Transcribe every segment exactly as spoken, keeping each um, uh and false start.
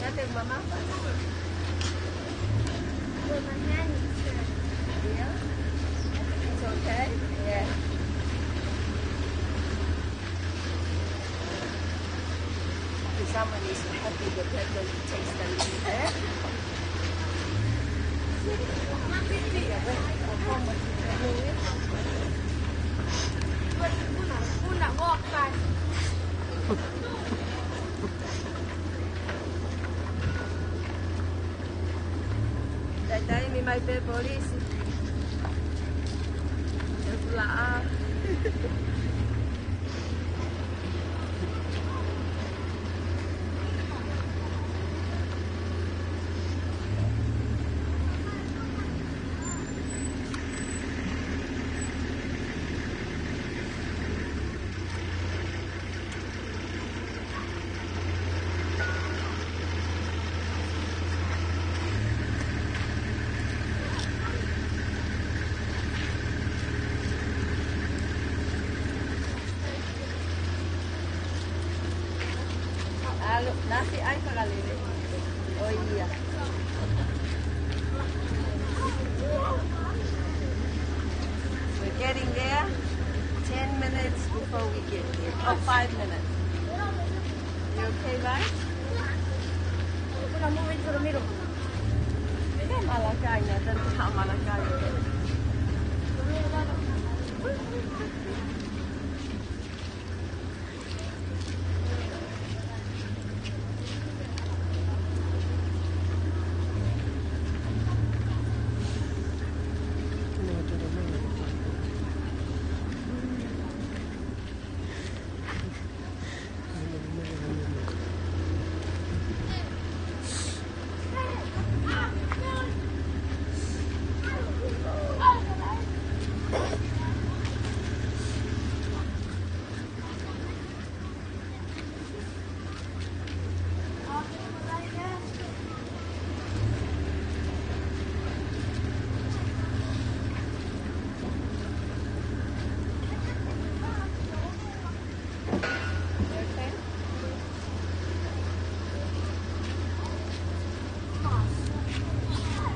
Nothing, Mama. Well, my hand is hurt. Yeah? It's okay? Yeah. Someone is happy that they can taste and eat, eh? Taimi mai pē polisi. E pula a. Alo, nasi ai fakalele. Oh, yeah. We're getting there ten minutes before we get there. Oh, five minutes. You okay, right? We're gonna move into the middle. Malakai, Nathan, Malakai.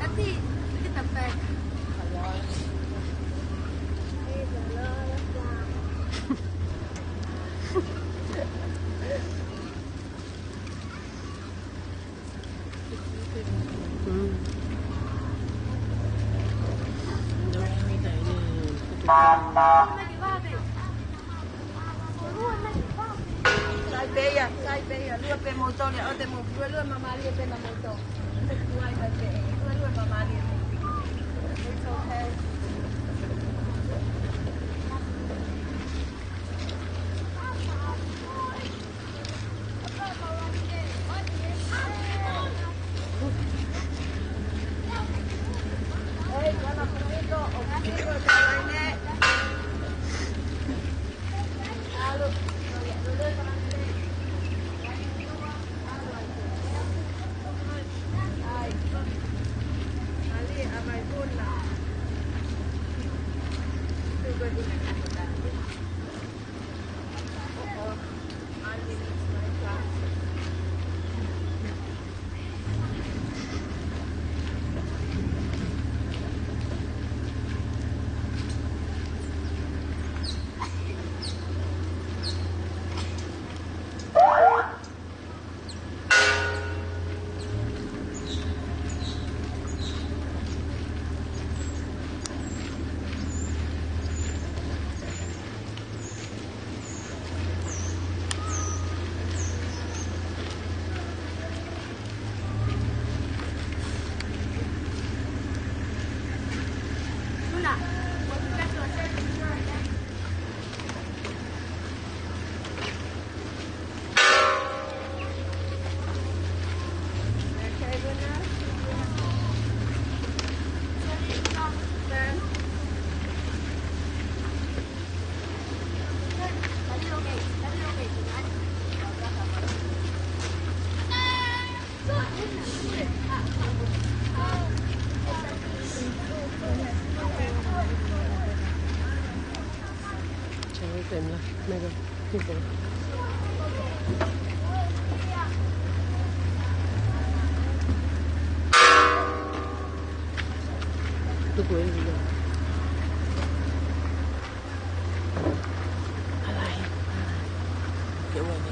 Happy, look at the back. There's a lot of flowers. Sai pē ia, sai pē ia. Lue pē moutolu, ʻoua te mou, lue, lue māmālie pē naʻa moutolu. Lue, lue pē, lue, lue māmālie pē. It's okay. Pemla, meikā, kipo. Tuku e lilo. Alahi. Ke uani.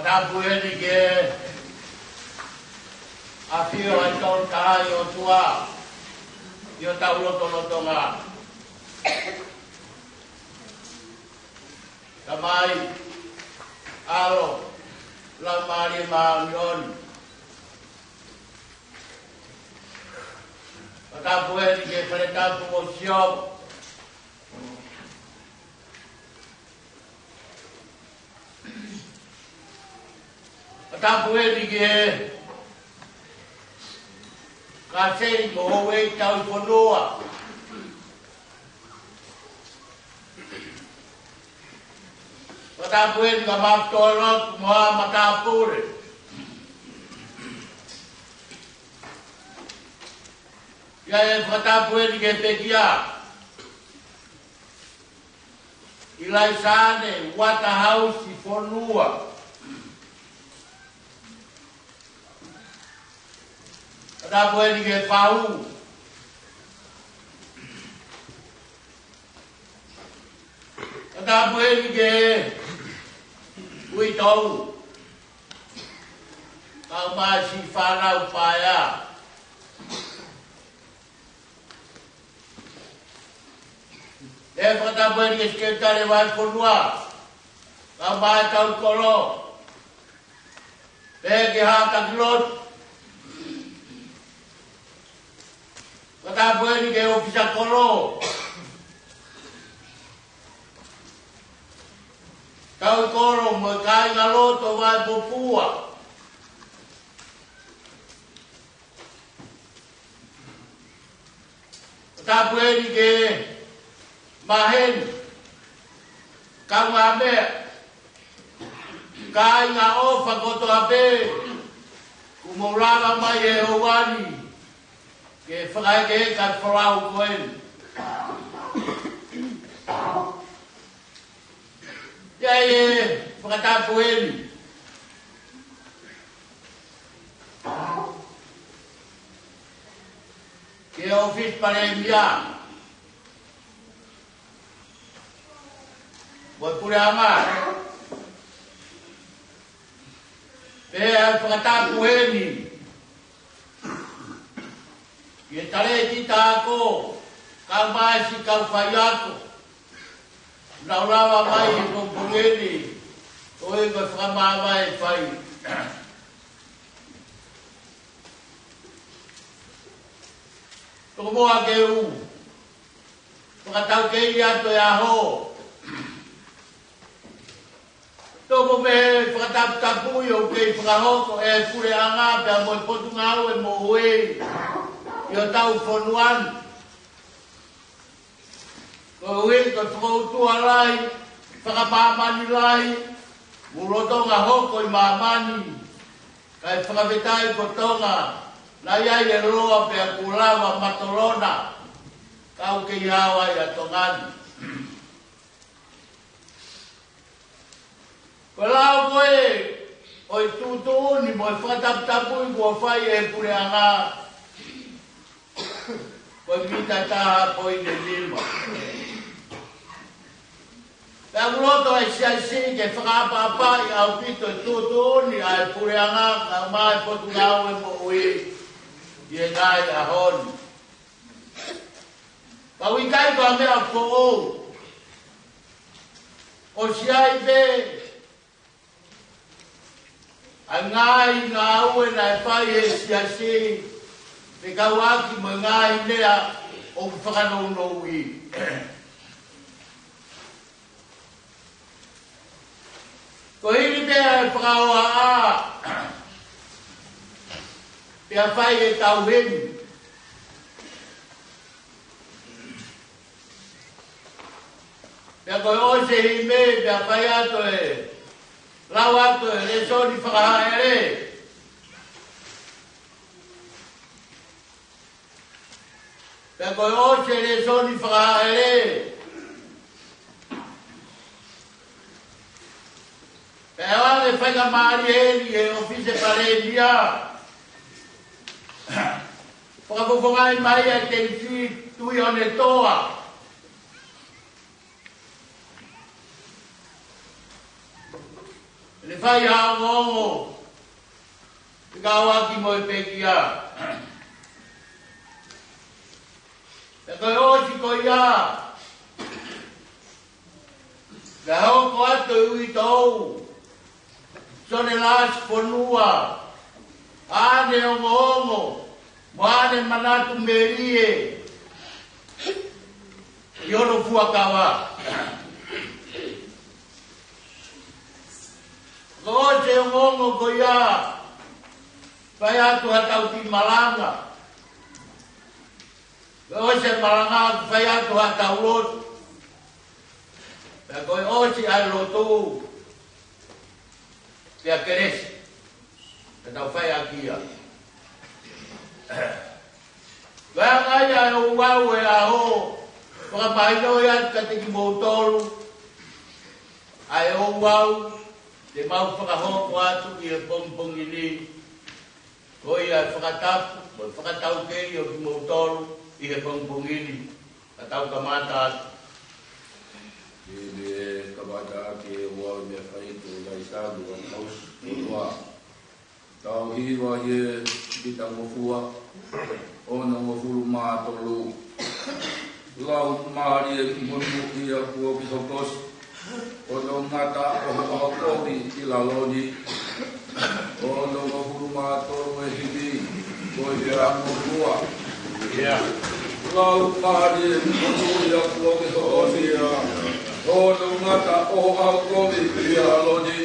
Tapu eni ki he ʻafio ʻa e Tolu Tahaʻi ʻOtua ʻi hotau lotolotonga. Tamai, ʻAlo, Laumālie Māʻoniʻoni. Tapu eni ki he fale tapu ʻo Siomo. Tapu eni ki he kau sēniti mo houʻeiki tauhi fonua. Tapu eni ki he maʻu tō lotu mo e matāpule. ʻIo, ʻe fakatapu eni ki he pekia ʻi Laisane, Uatahausi, Fonua. Tapu eni ki he Pau. Tapu eni ki he Uitou. Kau mai siʻi fānau paea. ʻE fakatapu eni ki he Sekelitali Vahefonua, kau mai tau kolo, pehē ki he Haʻa Taki Lotu. Fakatapu eni ki he ʻōfisa kolo, tau kolo mo e kāingalotu Vaipopua. Tapu eni ki he maheni, kaungāmeʻa, kāinga ʻofa kotoa pē, kuo mou lava mai he ʻaho ni ke fakahekeheka e folau ko eni. ʻIo, ʻe fakatapu eni ki he ʻōfisi Palēmia mo e Puleʻanga. Pea ʻe fakatapu eni ki he talēkita ako, kau mai siʻi kau faiako, nau lava mai he pongipongi ni, ʻo e ko e fakamāvae fai. Tokomoa ke u fakataukei atu e ʻaho. Tokomoa mo e fakataputapui ʻoku kei fakahoko ʻe he Puleʻanga pea mo e Potungāue Moʻui ʻi hotau fonua ni. Koeʻuhi ko e fokoutua lahi, fakamāmani lahi, mo lolotonga hoko ʻi māmani. Kae fakafetaʻi ko Tonga, naʻe ʻi ai e loa pea kuo lava matolona, ka ʻoku kei hao ai ʻa Tonga ni. Ko e lao ko ē ʻo e tuʻutuʻuni mo e fakataputapui kuo fai ʻe he Puleʻanga, ko e mita taha poini nima. Pea ʻoku loto ʻa e Siasi ke fakaʻapaʻapaʻi ʻaupito e tuʻutuʻuni ʻa e Puleʻanga kae ʻumaʻā e Potungāue Moʻui ʻi he ngaahi ʻaho ni. Pea ʻoku ʻikai ko ha meʻa foʻou. ʻOsi ai pē ʻa e ngaahi ngāue naʻe fai ʻe he Siasi, fekauʻaki mo e ngaahi meʻa ʻoku fakanounouʻi. Ko e hili pē ʻa e fakahohaʻa, pea fai e tau heni. Pea ko e ʻosi e himi, pea fai atu e, lau atu e lēsoni fakahāʻele. Pea ko e ʻosi e lēsoni fakahāʻele, pea ʻoange faingamālie ʻi he ʻōfisi Palēmia, fakafofongaʻi mai ʻa e Tēvita Tuʻiʻonetoa. Te fai ha ongoongo, te kau ʻaki mo e pekia. Pea ko e ʻosi ko ia, ka hoko atu e uitou, Sione Lasifonua, ʻa ʻene ongoongo, mo ʻene manatu melie, ʻi hono fuakava. Ko e ʻosi e ongoongo ko ia, fai atu haʻatau kiʻi malanga. Ko e ʻosi e malanga, fai atu haʻatau lotu. Pea ko e ʻosi ʻa e lotu, pea kelesi, pea tau fai ʻaki ia. Pea ʻa ia ʻe ouau e ʻaho, fakamahino ia kiate kimoutolu ʻa e ouau te mau fakahoko atu ʻi he pongipongi ni. Ko ia e fakatapu mo e fakataukei ʻo kimoutolu ʻi he pongipongi ni. Ka tau kamata atu. ʻI he kamata ʻaki e ouau e meʻafaike ʻo e Laisānu ʻa Tausi, ʻo ua. Tau hiva ʻi he Pītangofua onongofulu mā tolu. Laumālie Muimui ʻa kuo ke hokosi, hono ngata ʻo ho ʻaho kovi ʻi lalo ni. Onongofulu mā tolu e himi, ko e Pītangofua. Ia. Laumālie Muimui ʻa kuo ke hokosi, hono ngata ʻo ho ʻaho kovi ʻi lalo ni.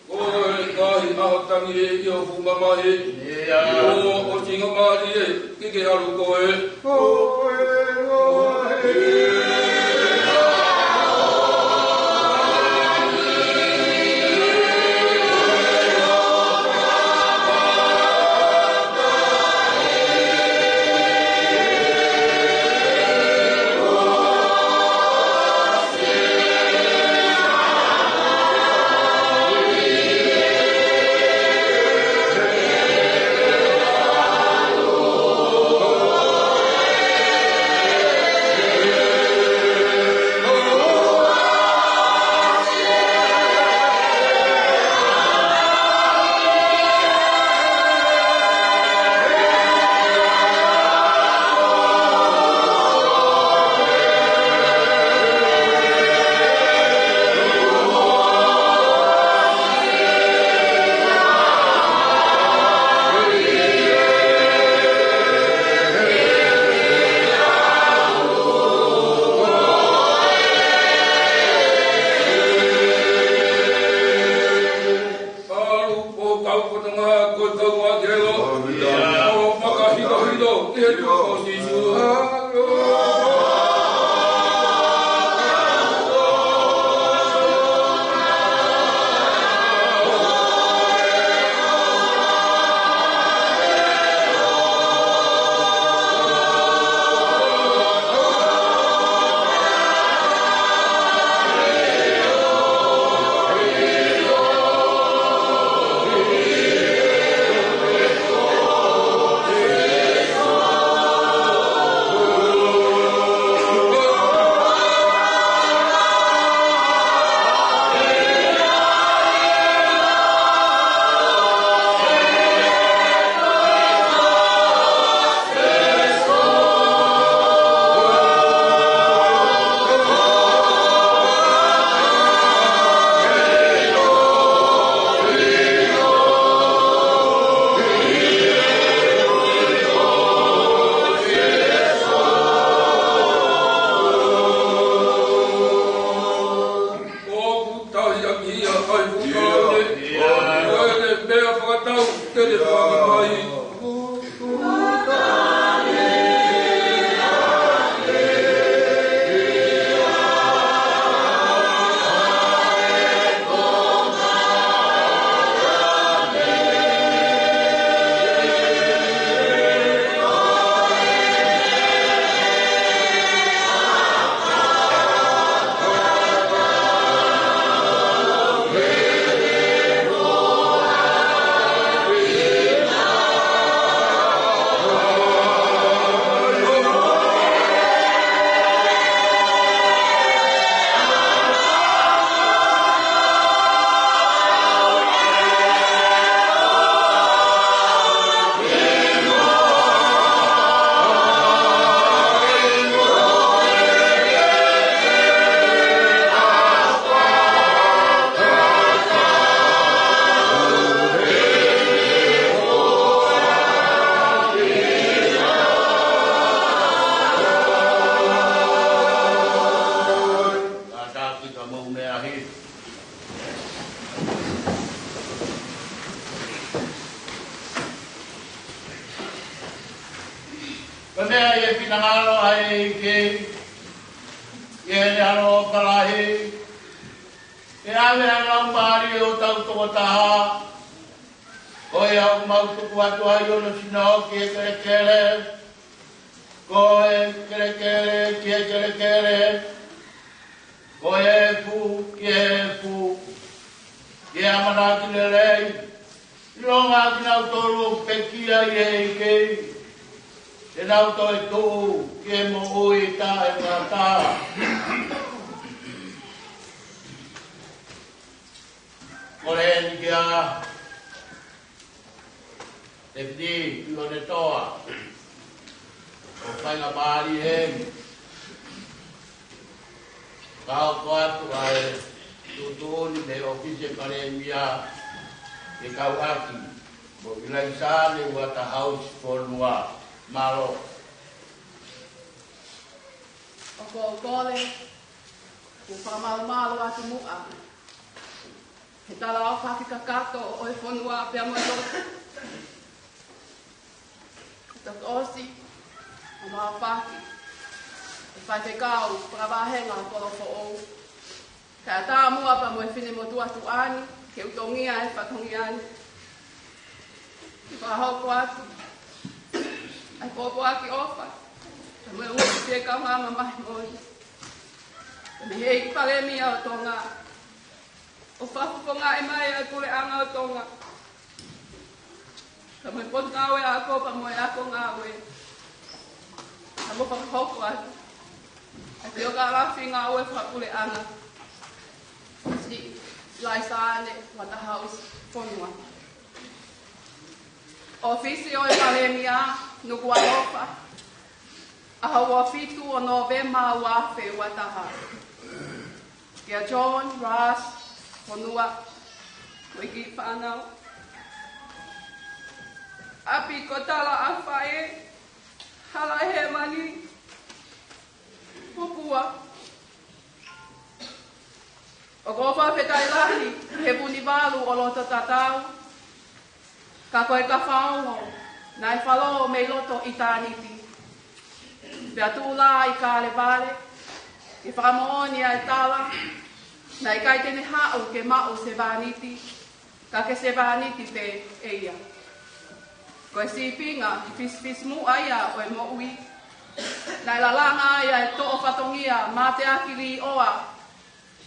Ko e ngaahi ʻaho tangi ʻi ho fuʻu mamahi. Ia. ʻO, ʻosi ngali mālie ke ke ʻalu koe. Ko e ngaahi Ai, ʻoku ʻi ai e meʻa fakatau te ne fai mai. Kātaki ka mou meʻa hili. Ko e meʻa ʻi he finangalo ʻa e ʻEiki, ʻi heʻene ʻaloʻofa lahi, ʻe ʻave ʻa e laumālie ʻo hotau tokotaha, ko ia ʻoku mau tuku atu ai hono sino ki he kelekele, ko e kelekele ki he kelekele, ko e efu ki he efu, ki he ʻamanaki lelei, ʻilonga kinautolu ʻoku pekia ʻi he ʻEiki, te nau toe tuʻu ki he moʻui taʻengata. Kole eni kia Tēviti Pionetoa ʻo fai ha pāli heni. Ka hoko atu ʻa e tuʻutuʻuni mei he ʻŌfisi ʻo e Palēmia ke kau ʻaki mo ʻIlaisa Sane Uatahausi Fonua. Mālō. ʻOku ou kole, ʻoku ou fakamalumalu atu muʻa he talaʻofa kakato ʻo e fonua pea mo e lotu. Kuo toki ʻosi hono aofaki ʻe he faifekau fakavahenga Kolofoʻou. Kae ʻatā muʻa pea mo e finemotuʻa tuʻa ni ke u tongia e fatongia ni. Ke fakahoko atu ʻa e pōpoaki ʻofa pea mo e ongoʻi fiekaungā mamahi moʻoni mei he ʻEiki Palēmia ʻo Tonga, ʻo fakafofongaʻi mai ʻa e Puleʻanga ʻo Tonga, pea mo e Potungāue Ako pea mo e Ako Ngāue, pea mo fakahoko atu ʻa e Fioka Lafi Ngāue Fakapuleʻanga, Siʻi ʻIlaisa Sane Uatahausi Fonua. ʻŌfisi ʻo e Palēmia, Nukuʻalofa, ʻaho ua fitu ʻo Nōvema ua afe ua taha. Kia John Ross Fonua, mo e kiʻi fānau. ʻApi ko Talaʻafaʻē, hala ʻi Hēmani, Popua. ʻOku ou fakafetaʻi lahi he Vunivalu ʻo loto tatau, ka ko e kafaongo naʻe falō mei loto ʻitāniti, pea tuʻu lā ʻi Kalevale ke fakamoʻoni ʻa e tala naʻe ʻikai te ne haʻu ke maʻu sevāniti, ka ke sevāniti pē ʻe ia. Ko e sīpinga fisifisimuʻa ia ʻo e moʻui, naʻe lalanga ai ʻa e toʻo fatongia mateaki līʻoa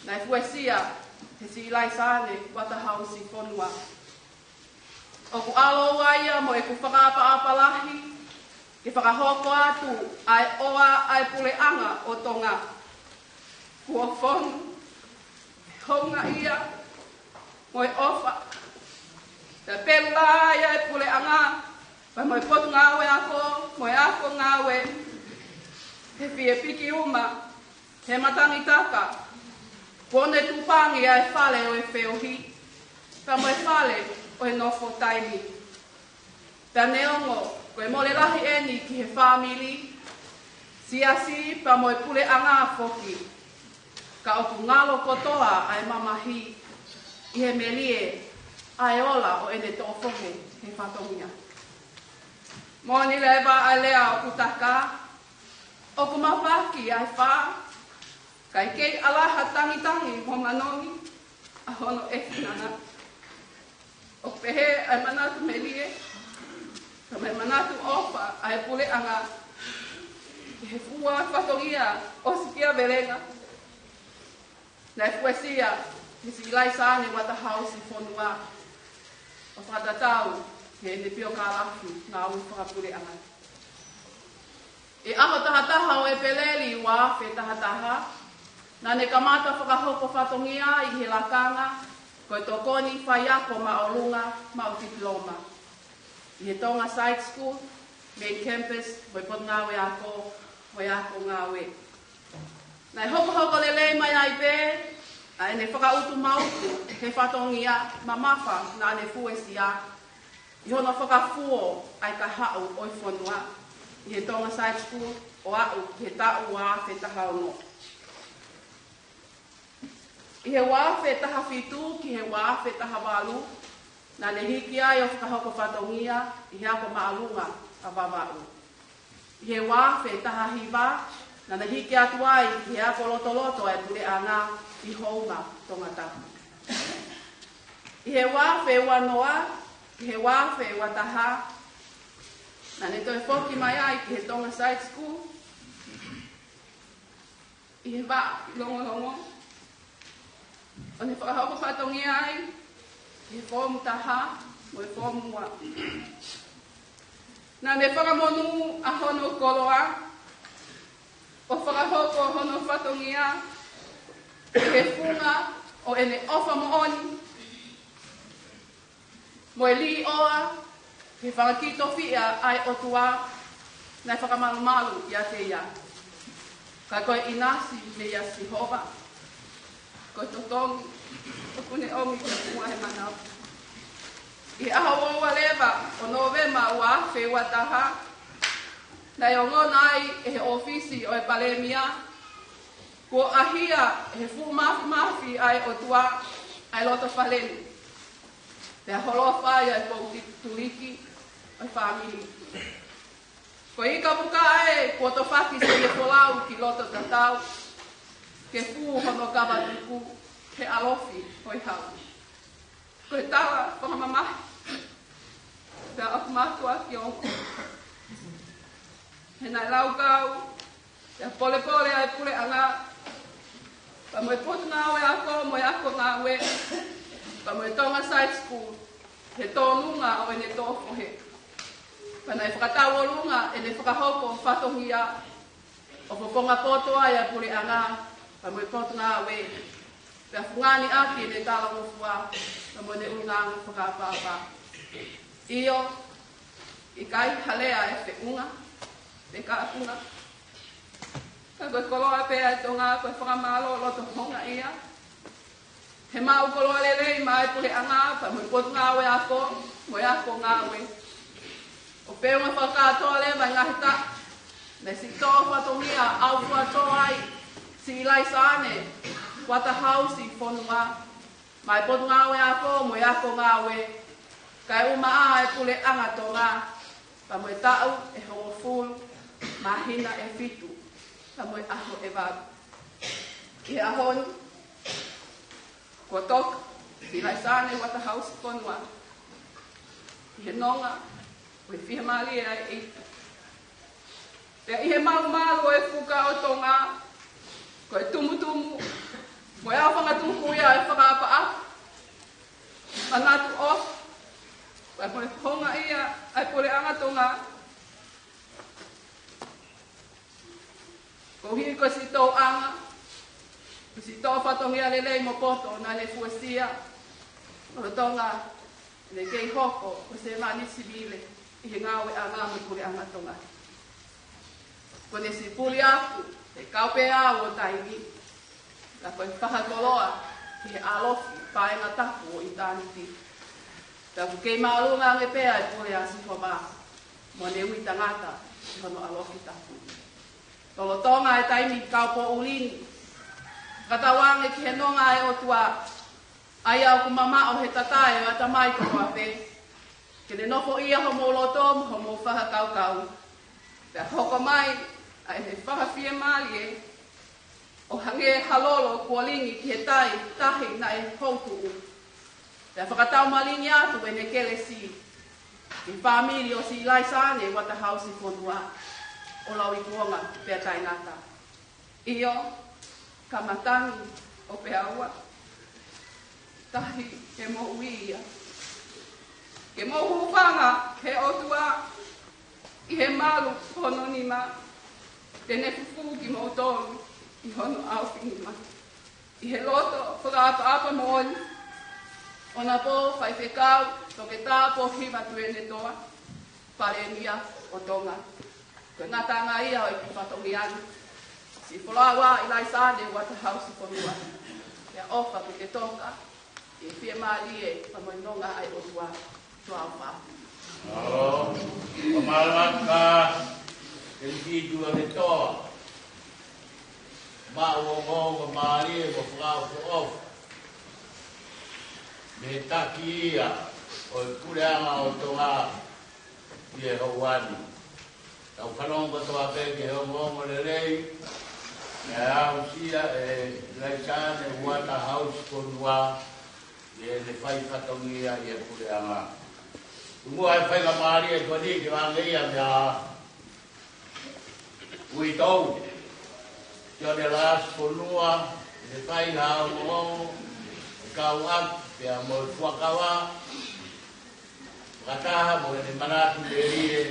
naʻe fuesia ʻe Siʻi ʻIlaisa Sane Uatahausi Fonua. ʻOku ʻaloʻofa ia mo ʻeku fakaʻapaʻapa lahi ke fakahoko atu ʻa e ʻoa ʻa e Puleʻanga ʻo Tonga. Kuo fonu e houngaʻia mo e ʻofa, pea pelu lā ia ʻa e Puleʻanga pea mo e Potungāue Ako mo e Ako Ngāue, he fie piki uma he matangi taka, kuo ne tupangi ʻa e fale ʻo e feohi pea mo e fale ʻo e nofo taimi. Pea neongo ko e mole lahi eni ki he fāmili, siasi pea mo e Puleʻanga foki, ka ʻoku ngalo kotoa ʻa e mamahi he melie ʻa e ola ʻo ʻene toʻofohe he fatongia. Moʻoni leva ʻa e lea ʻoku taka, ʻoku mafaki ʻa e fā, kae kei ʻalaha tangitangi mo manongi ʻa hono ʻefinana. ʻOku pehē ʻa e manatu melie, ka mo e manatu ʻofa ʻa e puleʻanga ki he fua fatongia ʻo Sikia Velenga, naʻe fuesia ʻe Siʻi Laisane Uatahausi Fonua, ʻo fakatatau ki heʻene piokalafi ngāue fakapuleʻanga. ʻI he ʻaho taha taha ʻo ʻEpeleli ua afe taha taha, naʻa ne kamata fakahoko fatongia ʻi he lakanga ko e tokoni faiako māʻolunga maʻu tipiloma ʻi he Tonga Side School, Main Campus, mo e Potungāue Ako mo e Ako Ngāue. Naʻe hokohoko lelei mai ai pē ʻa ʻene fakaʻutumautu he fatongia mamafa naʻa ne fuesia ʻi hono fakafuo ʻa e kahaʻu ʻo e fonua ʻi he Tonga Side School ʻo aʻu ki he taʻu ua afe taha ono. ʻI he ua afe taha fitu ki he ua afe taha valu, naʻa ne hiki ai ʻo fakahoko fatongia ʻi he ako māʻolunga ʻa Vavaʻu. ʻI he ua afe taha hiva, naʻa ne hiki atu ai ki he ako lotoloto ʻa e puleʻanga ʻi Houma, Tongatapu. ʻI he ua afe ua noa ki he ua afe ua taha, naʻa ne toe foki mai ai ki he Tonga Side School ʻi he vaʻa ʻi Longolongo, ʻo ne fakahoko fatongia ai ʻi he foomu taha mo e foomu ua. Naʻa ne fakamonū ʻa hono koloa ʻo fakahoko hono fatongia ʻi he funga ʻo ʻene ʻofa moʻoni mo e līʻoa he fanga kiʻi tofiʻa ʻa e ʻOtua naʻe fakamalumalu ʻiate ia. Ka ko e ʻinasi meia Sihova, ko e totongi ʻoku ne ʻomi ki he funga he manava. ʻI he ʻaho ua ua leva ʻo Nōvema ua afe ua taha, naʻe ongona ai ʻe he ʻōfisi ʻo e Palēmia kuo ʻahia ʻe he fuʻu māfimafi ʻa e ʻOtua ʻa e loto fale ni, pea holofa ai ʻa e pou tuliki ʻo e fāmili. Ko e ika puka ē kuo tofaki siʻi folau ki loto tatau, ke fū hono kava tuku he ʻalofi ʻo e hau. Ko e tala fakamamahi, pea ʻoku mātuʻa ki ongo. He naʻe laukau, pea polepole ʻa e puleʻanga, pea mo e Potungāue Ako mo e Ako Ngāue, pea mo e Tonga Side School, he tōnunga ʻo ʻene toʻofohe. Pea naʻe fakatauʻolunga ʻene fakahoko fatongia ʻo fofonga poto ai ʻa e puleʻanga, pea mo e Potungāue, pea fungani ʻaki ʻene talangofua, pea mo ʻene ʻulungaanga fakaʻapaʻapa. ʻIo, ʻikai ha lea ʻe feʻunga pe kapunga. Ka ko e koloa pē ʻa e Tonga, ko e fakamālō loto houngaʻia he maʻu koloa lelei maʻa e puleʻanga, pea mo e Potungāue Ako mo e Ako Ngāue. ʻO feʻunga fakakātoa leva ʻi he ngaahi taʻu naʻe siʻi toʻo fatongia ʻo fuʻu toʻo ai Siʻi Laisane Uatahausi Fonua maʻa e Potungāue Ako mo e Ako Ngāue, kae ʻumaʻā ʻa e puleʻanga Tonga, pea mo e taʻu ʻe hongofulu, māhina ʻe fitu, pea mo e ʻaho ʻe valu. ʻI he ʻaho ni, kuo toka Siʻi Laisane Uatahausi Fonua ʻi he nonga ʻo e fiemālie ʻa e ʻEiki. Pea ʻi he malumalu ʻo e fuka ʻo Tonga, ko e tumutumu mo e ʻaofangatuku ia ʻo e fakaʻapaʻapa, manatu ʻofa, pea mo e houngaʻia ʻa e puleʻanga Tonga. Koeʻuhi ko siʻi tōʻonga, ko siʻi tō fatongia lelei mo poto naʻa ne fuesia lolotonga ʻene kei hoko ko e sēvani sivile ʻi he ngāueʻanga mo e puleʻanga Tonga. Kuo ne siʻi puli atu, ʻe kau pē ʻa e taimi, ka ko e fakakoloa ki he ʻalofi paenga tapu ʻo ʻitāniti. Ka ʻoku kei māʻolunga ange pē ʻa e pule ʻa Sihova mo ʻene ui tangata ʻi hono ʻalofi tapu. Lolotonga e taimi kau poʻuli ni, fakatauange ki he nonga ʻa e ʻOtua, ʻa ia ʻoku mamaʻo he tatae ʻo e ʻatamai kotoa pē, ke ne nofoʻia homou loto mo homou fakakaukau. Pea hoko mai ʻa e fakafiemālie ʻo hangē ha lolo kuo lingi ki he tai tahi naʻe houtuʻu. Pea fakataumalingi atu ʻene kelesi ki he fāmili ʻo Silaisane Uatahausi Fonua, ʻo lauikuonga pea taʻengata. ʻIo, ka matangi ʻo Peaua, tahi he moʻui ia. Ke mou hūfanga he ʻOtua ʻi he malu hono nima, te ne fufū kimoutolu ʻi hono ʻaofinima. ʻI he loto fakaʻapaʻapa moʻoni, ʻo ʻena pō faifekau, Toketā Pōhiva Tuʻiʻonetoa, Palēmia ʻo Tonga. Ko e ngataʻanga ia ʻo e kiʻi fatongia ni. Siʻi folau ā Ilaisane Uatahausi Fonua, ke ʻofa ke ke toka ʻi he fiemālie ʻa e moʻunga ʻa e ʻOtua. Tuʻa ʻofa. ʻAlo, ʻo malaka, ʻEiki Tuʻiʻonetoa. Maʻu ongoongo mālie mo fakaʻofoʻofa mei he taki ia ʻo e Puleʻanga ʻo Tonga ʻi he houa ni. Tau fanongo kotoa pē ki he ongoongo lelei naʻe aʻusia ʻe Ilaisane Uatahausi Fonua ʻi heʻene fai fatongia ʻi he Puleʻanga. Tuku muʻa e faingamālie ko eni ke u hangē ia meia Uitou Sione Laasi Fonua, ʻi he fai ha ongoongo ʻe kau atu pea mo e fuakava, fakataha mo ʻene manatu lelei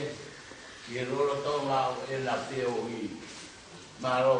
ʻi he lolotonga ʻo ʻena feohi. Mālō.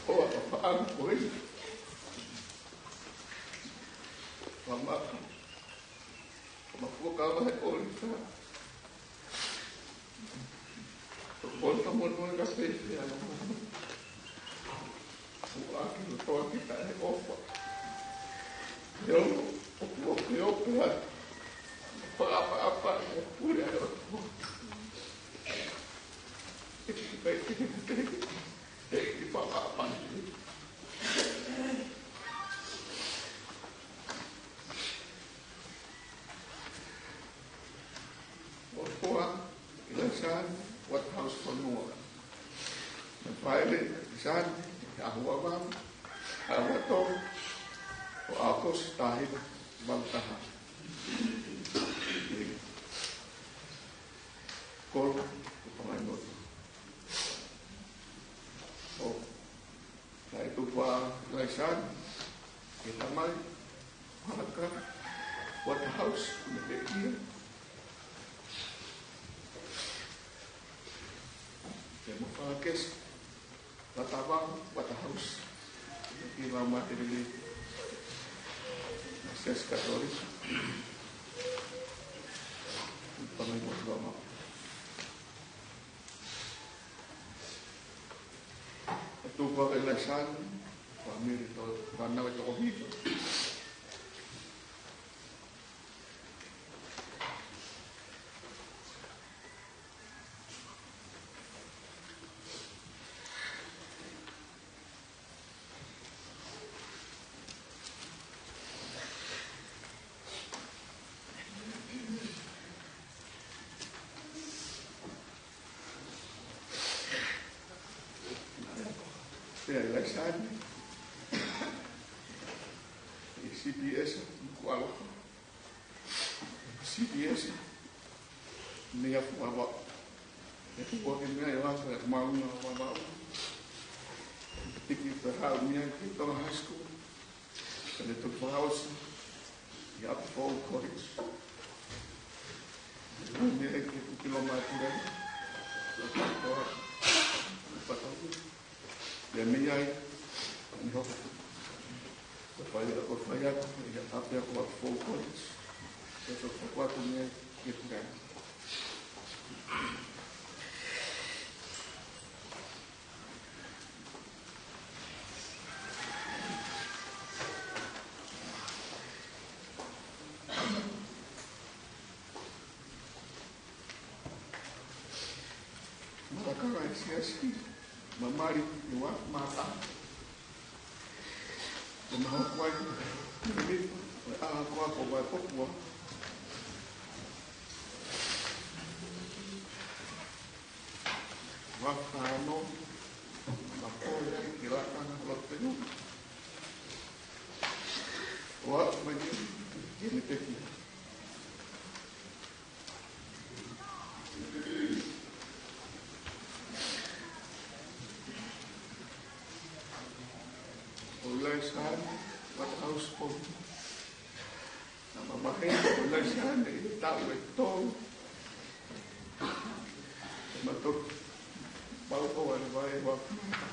Ko e fuakava he ʻolita. Ko e ʻolita mo e kafe ʻa e ʻOtua. Kuo ʻaki loto ʻaki ʻa e ʻofa. He ʻoku, ʻoku, ʻoku, ʻoku, ʻoku, fakaʻapaʻapa ʻi he pule ʻa e ʻOtua. ʻEiki, ʻEiki, ʻEiki, ʻEiki, fakaʻapaʻapa. ʻOtua Ilaisane Uatahausi Fonua. Naʻe fai ʻe Ilaisane he ʻaho uavavā, ʻaho uatolu ʻo ʻAokosi taha hiva valu taha. Kolo, ko Tonga ʻi Motu. ʻO Naʻe tupu ʻa Ilaisane ki he tamai, Malaka Uatahausi, Kumekeʻia, pea mo Fakakesi Latavao Uatahausi, ki he Laumālie Lelei ʻa e Siasi Katolika ʻi Tonga ʻi Motu. ʻE tupu ʻa Ilaisane, fāmili, fānau ʻe toko hiva. Pea Ilaisane, ʻi he C P S, kuo ʻalofa. C P S, mei Afuʻavau. ʻE tuku ʻa e meʻa ʻi lalo ʻa e maunga ʻo Vavaʻu. Tiki pē haʻu mei ai ki Tonga High School. Ne toki fakaʻosi ʻi Apifoʻou College. Ne ui mei ai ke u kilo mai pule. Ko e patoa. Ko e patoa. Pea mei ai, ne hoko ko e fai-, ko e faiako ʻi he ʻapiako Apifoʻou College. Pea toki hoko atu mei ai ki he puleʻanga. Malakanga ʻi he siasi Mamali ʻi Waimākā. Ko e maha kuai, ko e mipa, ko e ʻa ko a ko Vaipopua. Wa fano, ma ko e ki la kana lo te nu. Wa ma ni, ki ni te ki. ʻO Laisane, Waterhouse Point. Naʻa ma maheni ko Laisane ʻi he taʻu ʻe tolu. Ma toki mau ko ʻene vai ʻi Waimākā.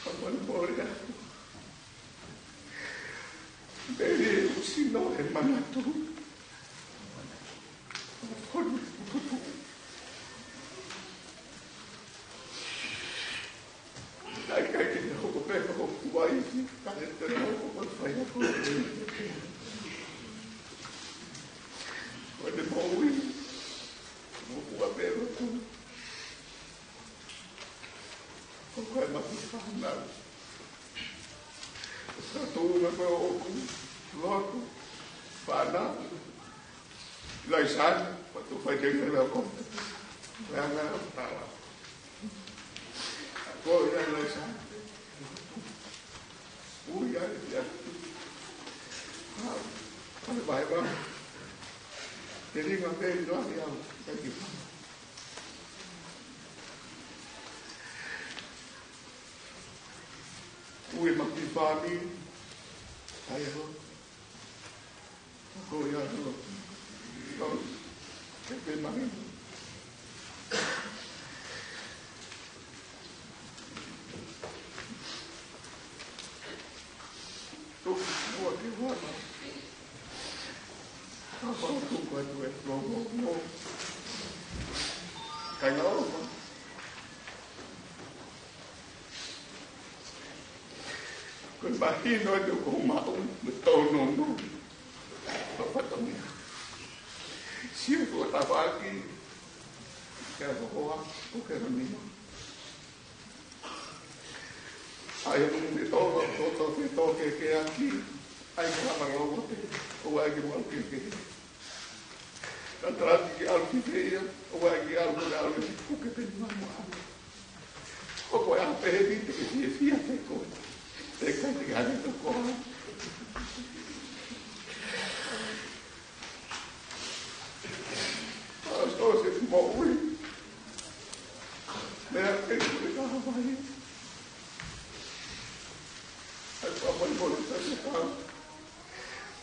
Ka mani mole atu. Mei he ʻusi no e manatu. Honu kutu. Kai kai ke ne hoko pē ko kuai, ka ne te ne hoko ko faiako. Ko ʻene moʻui, mo kua pē lotu. Ko e maʻu fānau. Sa tu me ko ʻoku lotu fānau. Laisane, pa tu fai ke ngela ko. Ngela tala. Ko ia Laisane. Ui ai ia. Ah, ʻane vai vai. Te ringa pē ʻi loa ia. Thank you. Ui ma ki fāmi. Ai ho. Ko ia ho. Ko. Ke pe mahi. Tuku mua ki huana. Ka whakatuku atu e lōmōmō. Kai na ova. Ko e mahino atu ko maʻu me tō nōnō. Ko fatongia. Sio ko tafaʻaki. Kia ko hoa, ko ke rani. ʻAi, ʻoku ne tō, tō, tō, tō, tō, ke, ke aki. ʻAi, ke hapa lau ate. ʻO ai ke mau ke, ke. Ka tala ki ke ʻalu ki fē ia, ʻo ai ke ʻalu, ko ke ʻalu ki kuke pe ni mau ʻalu. ʻO ko e ʻape he ni te ke fiefia ke koe. Te kai te ke hane to koe. ʻOsi, ʻosi moʻui. Meʻa ke kule ka Hawaiʻi. ʻAi, papa i mole ta se pau.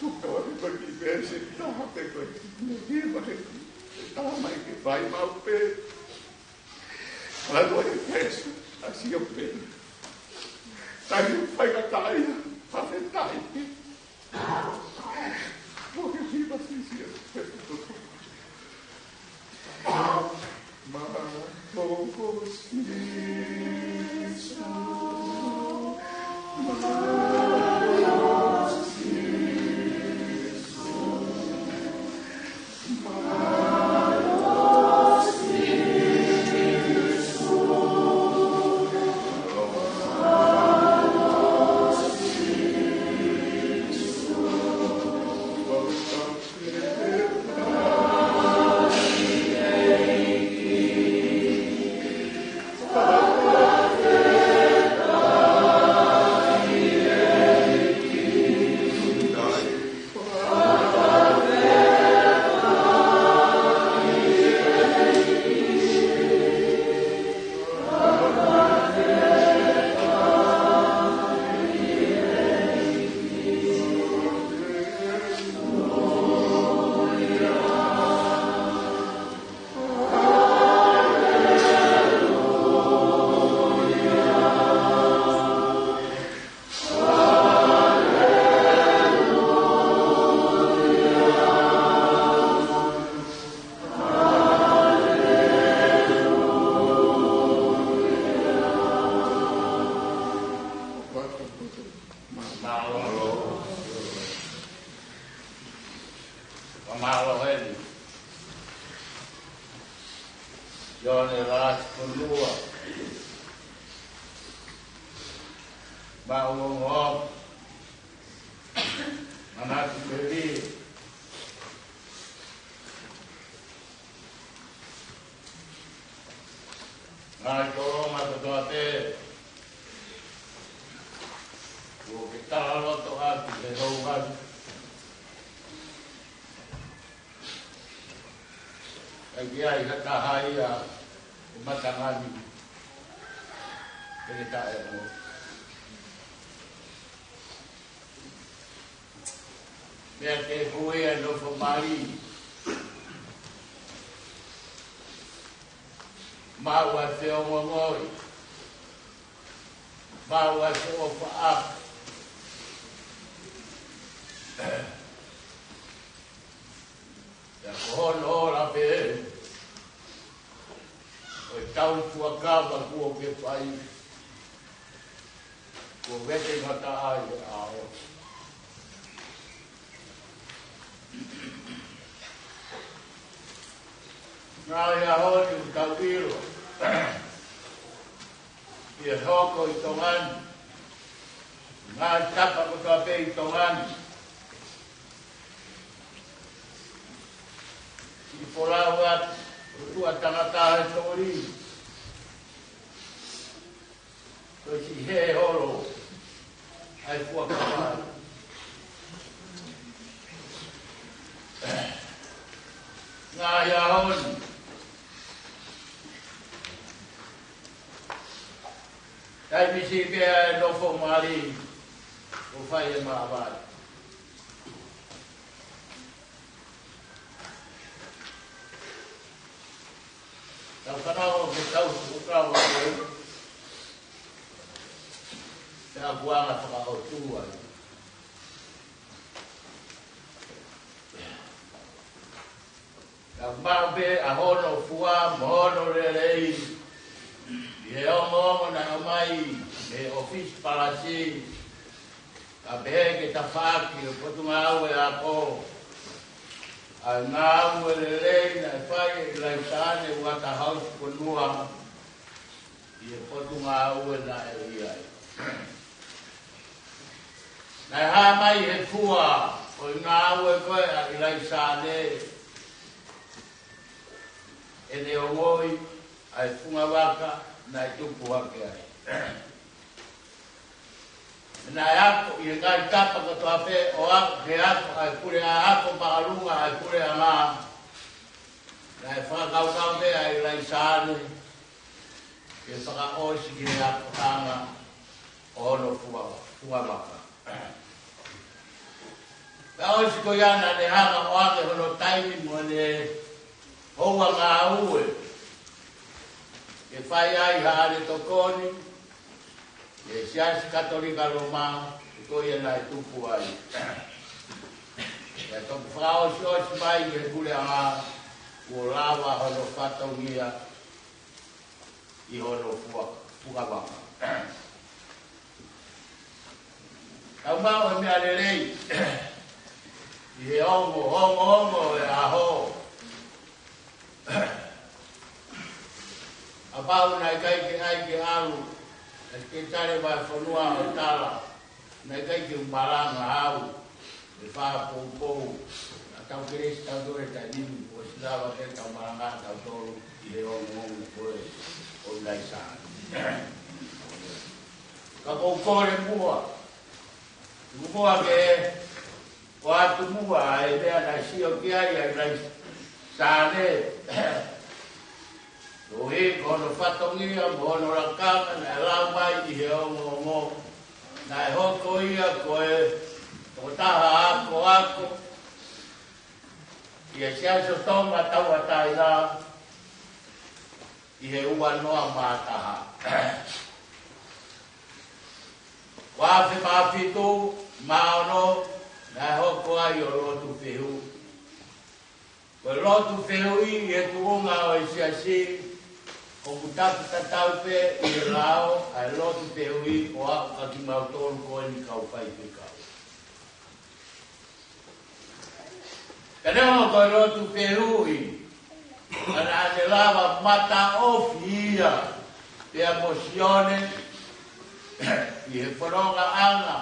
Tuka wa ki ki pē se taha pē ko e. Ne ki ma he. Tala mai ke fai mau pē. Lalo e pēsi, a si o pē. Tani fai ka taia, a fe tai. Mo ke si ma si si o pē. Ma toko si so. Ma toko si so. Mālō. Mālō heni. Sione Lasi Konua. Mālō. Manatu Meli. Ngaahi tolonga kotoa pē kuo ke talaloto atu he houa ni. ʻIkai ke ʻi ai ha taha ia ʻoku matangani pe taʻeʻoua. Meʻa ke hū ia nofo mali. Maʻu ʻa e feongoongoi. Maʻu ʻa e feʻofaʻaki. Pea ko hono ola pē ʻo e tau fuakava kuo ke fai. Kuo vete ngata ai ʻa ʻo. Ngaahi ʻaho ni ʻoku tau ʻilo ʻi he hoko ʻi Tonga ni. Ngaahi tapa kotoa pē ʻi Tonga ni. ʻI folau atu, ʻo tuʻa tangata he toli. Ko e siʻi hē holo ʻa e fuakava. Ngaahi ʻaho ni. Taimi siʻi pē ʻa e nofo mali ʻo fai e māvae. Tau fanongo ki he tau fuakava ko ē. Pea kuanga fakaʻotua. Ka maʻu pē ʻa hono fua mo hono lelei ʻi he ongoongo naʻe ʻomai mei he ʻōfisi palasi. Ka pehē ki he tafaʻaki ʻo e Potungāue Ako, ʻa e ngāue lelei naʻe fai ʻe ʻIlaisiane Uata Hausi Konua ʻi he Potungāue naʻe ʻi ai. Naʻe hā mai he fua ʻo e ngāue ko ē ʻa ʻIlaisiane, ʻene ongoʻi ʻa e fungavaka naʻe tupu hake ai. Naʻe ako ʻi he ngaahi tapa kotoa pē ʻo ako, he ako ʻa e puleʻanga, ako māʻolunga ʻa e puleʻanga. Naʻe fakakaukau pē ʻa ʻIlaisiane ke fakaʻosi ki he akoʻanga ʻo hono fua, fungavaka. Ka ʻosi ko ia naʻa ne hanga ʻo ʻoange hono taimi mo ʻene houa ngāue ke fai ai haʻane tokoni ʻi he Siasi Katolika Loma, ʻi ko ia naʻe tupu ai. Pea toki fakaʻosiʻosi mai ʻi he puleʻanga kuo lava hono fatongia ʻi hono fua, fungavaka. Tau maʻu e meʻa lelei ʻi he ongo, ongoongo e ʻaho. Kapau naʻe ʻikai ke ʻai ke ʻalu ʻa e Sekelitali Vahefonua ʻo tala, naʻe ʻikai ke u malanga au ʻi he fakapoupou. Naʻa tau kelesi tautolu he taimi ni, kuo ʻosi lava pē ʻetau malanga tautolu ʻi he ongoongo ko ē ʻo ʻIlaisiane. Ka ʻoku ou kole muʻa, muʻa ke ʻoatu muʻa e meʻa naʻe sio ki ai ʻa ʻIlaisiane. Koeʻuhi ko hono fatongia mo hono lakanga naʻe lau mai ʻi he ongoongo. Naʻe hoko ia ko e tokotaha akoako ʻi he Siasi ʻo Tonga Tauʻatāina ʻi he ua noa mā taha. Ua afe mā fitu mā ono, naʻe hoko ai ʻo lotu fehuʻi. Ko e lotu fehuʻi ʻi he tuʻunga ʻo e Siasi, ʻOku taki tatau pē ʻi he lao ʻa e lotu fehuʻi ʻo aʻu kia kimautolu ko eni kau faifekau. Ka neongo ko e lotu fehuʻi, ka naʻa ne lava mataʻofi ia pea mo Sione ʻi he fonongaʻanga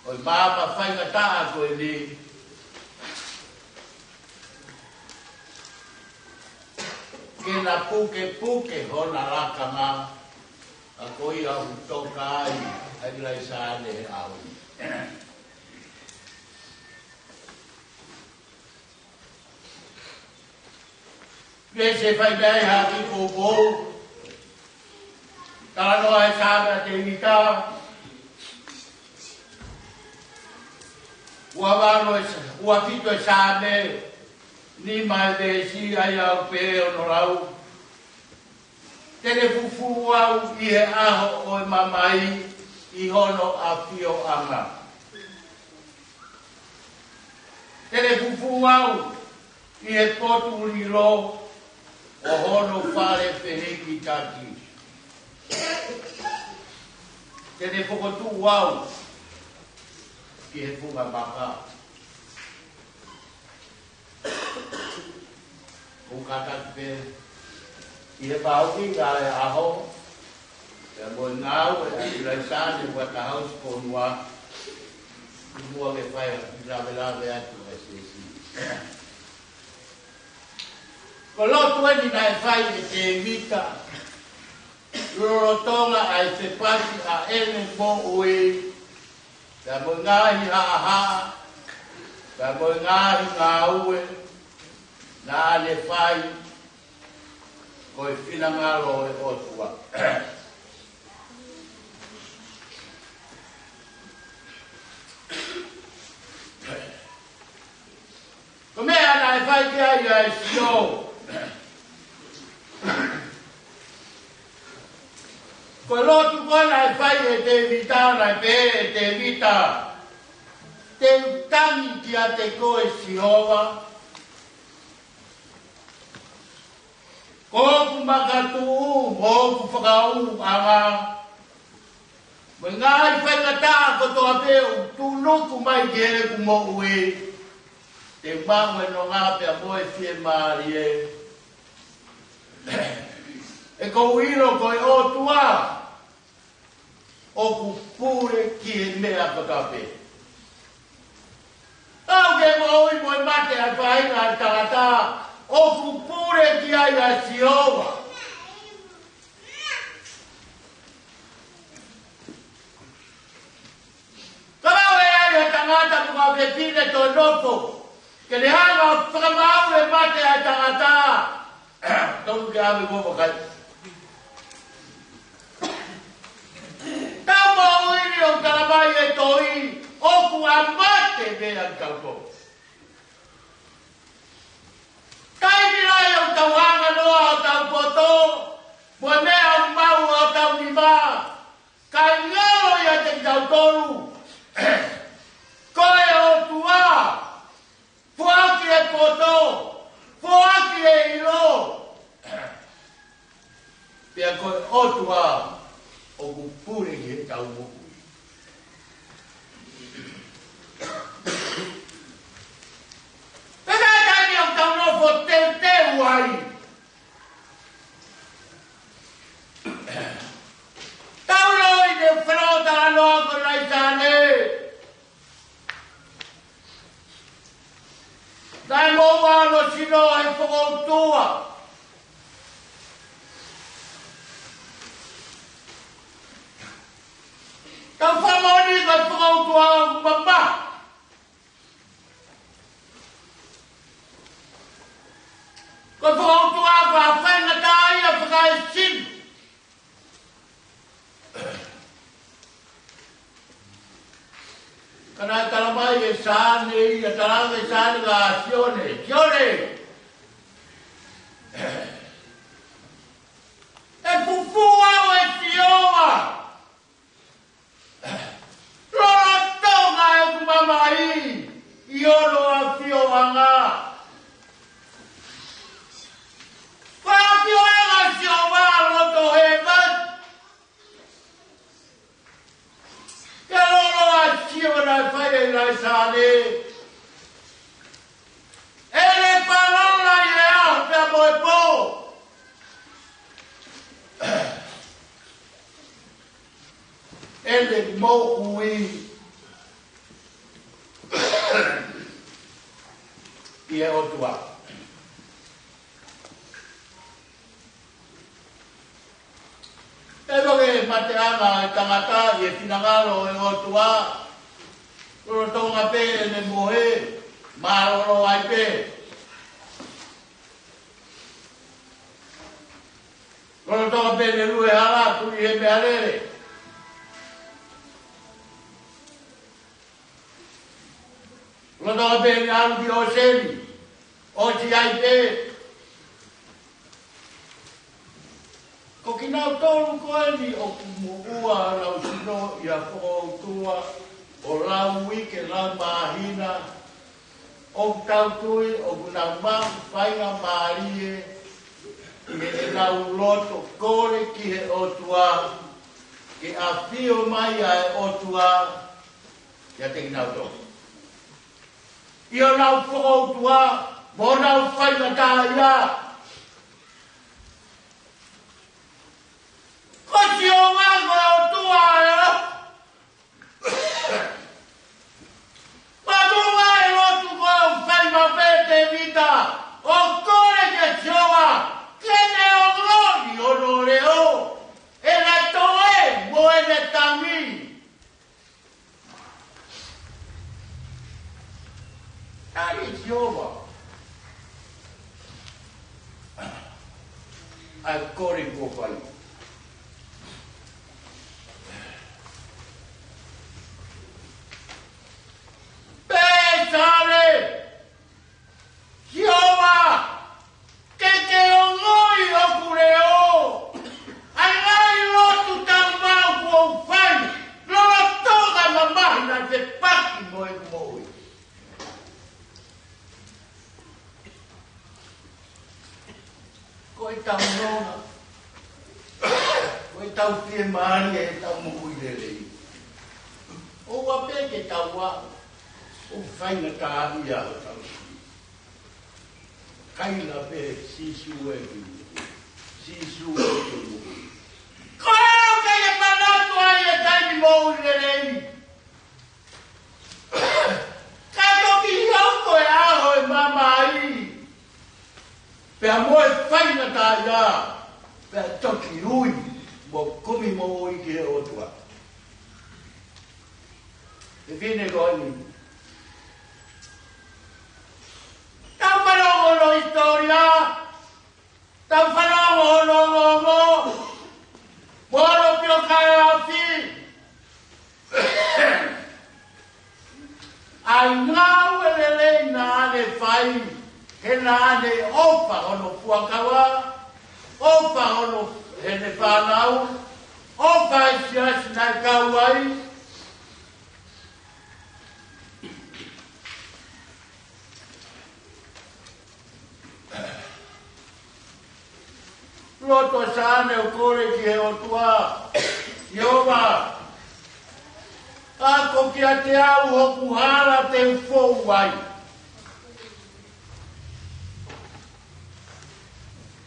ʻo e maama faingataʻa ko eni, ke na pukepuke hona lakanga, ʻa ko ia ʻoku toka ai ʻa ʻIlaisane he ʻaho ni. Pea se fai mai ha kiʻi poupou. Talanoa e Saame ʻa Tēvita. Ua valu e sa-, ua fitu e Saame, nima e veesi ʻa ia ʻoku pehē hono lau: Te ne fufū au ʻi he ʻaho ʻo e mamahi ʻi hono ʻafioʻanga. Te ne fufū au ʻi he potu lilo ʻo hono fale fehikitaki. Te ne fokotuʻu au ki he funga maka. ʻOku kātaki pē ʻi he pāuki ka e ʻaho, pea mo e ngāue ʻa ʻIlaisane ʻoku ʻatā hausi ko nua, ʻi muʻa ke fai ha kiʻi lavelave atu ʻa e siasi. Ko e lotu eni naʻe fai ʻe Tēvita lolotonga ʻa e fepaki ʻa ʻene moʻui, pea mo e ngaahi haʻahaʻa, pea mo e ngaahi ngāue naʻa ne fai ko e finangalo ʻo e ʻOtua. Ko e meʻa naʻe fai ki ai ʻa e sio. Ko e lotu ko ē naʻe fai ʻe Tēvita, naʻe pehē ʻe Tēvita: Te u tangi kiate koe Sihova, ko hoku makatuʻu mo hoku fakaʻuʻanga, mo e ngaahi faingataʻa kotoa pē ʻoku tuʻunuku mai ki heʻeku moʻui, te u maʻu e nonga pea mo e fiemālie. He ʻoku ou ʻilo ko e ʻOtua ʻoku pule ki he meʻa kotoa pē. Aʻu ki he moʻui mo e mate ʻa e faʻahinga ʻo e tangata, ʻoku pule ki ai ʻa Sihova. Ka ʻi ai ha tangata mo ha fefine ʻoku nofo ke ne hanga ʻo fakamaau e mate ʻa e tangata, tonu ke ʻave mo vakai. Tau moʻui ni ʻoku talamai ʻe he tohi ʻoku ʻa e mate meʻa kitautolu. Taimi lahi ʻoku tau hanga noa ʻo tau poto, mo e meʻa ʻoku maʻu ʻo tau nima, kae ngalo ia kiate kitautolu. Ko e ʻOtua, foaki e poto, foaki e ʻilo. Pea ko e ʻOtua ʻoku pule ki heʻetau moʻui. Pea ko e taimi ʻoku tau nofo teuteu ai, tau ʻilo ʻi he folofola ʻa e ʻOtua ko ʻIlaisane, naʻe moʻua hono sino ʻe he fokoutua. Tau fakamoʻoni ko e fokoutua ʻoku mamahi. Ko e fokoutua ʻoku faingataʻaʻia fakaesino. Ka naʻe talamai ʻe Sione, ʻa e tala ʻe Sione kia Sione: Sione, ʻe fufū au ʻe Sihova lolotonga ʻeku mamahi ʻi hono ʻafioʻanga. Ko e ʻafioʻanga ʻo Sihova ʻe Laisane. ʻEne palala ʻi he ʻaho pea mo e pō. ʻEne moʻui ʻi he ʻOtua. ʻE ʻikai ke mateʻanga e tangata ʻi he finangalo ʻo e ʻOtua, lolotonga pē ʻene mohe, mālōlō ai pē. Lolotonga pē ʻene lue hala, tuli he meʻalele. Lolotonga pē ʻene ʻalu ki ʻōseni, ʻosi ai pē. Ko kinautolu ko eni ʻoku moʻua honau sino ʻi ha fokoutua, ʻo lau uike, lau māhina, ʻoku tau tui ʻoku nau maʻu faingamālie ʻi heʻenau loto kole ki he ʻOtua, ke ʻafio mai ʻa e ʻOtua kiate kinautolu ʻi honau fokoutua mo honau faingataʻaʻia. Ko Sihova ko e ʻOtua ē. Mātuʻa e lotu ko ē ʻoku fai maʻu pē ʻe Tēvita, ʻo kole kia Sihova ke ne ongoʻi hono leʻo, ʻene toe mo ʻene tangi. Tali Sihova ʻa e kole kuo fai. Pea tali Sihova, ke ke ongoʻi hoku leʻo. ʻA e ngaahi lotu talavou kuo u fai lolotonga e mamahi naʻe fepaki mo ʻeku moʻui. Ko ʻetau nonga, ko ʻetau fiemālie ʻetau moʻui lelei. ʻOua pē ke tau aʻu ʻo faingataʻaʻia hotau sino. Kaila pē Sīsū ē, Sīsū ē. Ko e ʻuhinga ke manatu ai e taimi moʻui lelei. Ka toki hoko e ʻaho ʻo e mamahi, pea mo e faingataʻaʻia, pea toki ui mo kumi moʻui ki he ʻOtua. He fine ko eni. Tau fanongo hono hisitōlia, tau fanongo hono ongoongo, mo hono pio kae afi. ʻA e ngāue lelei naʻa ne fai, he naʻa ne ʻofa hono fuakava, ʻofa hono heʻene fānau, ʻofa e siasi naʻe kau ai. Lotu ʻa Saame ʻo kole ki he ʻOtua, Sihova, ako kiate au hoku hala te u fou ai.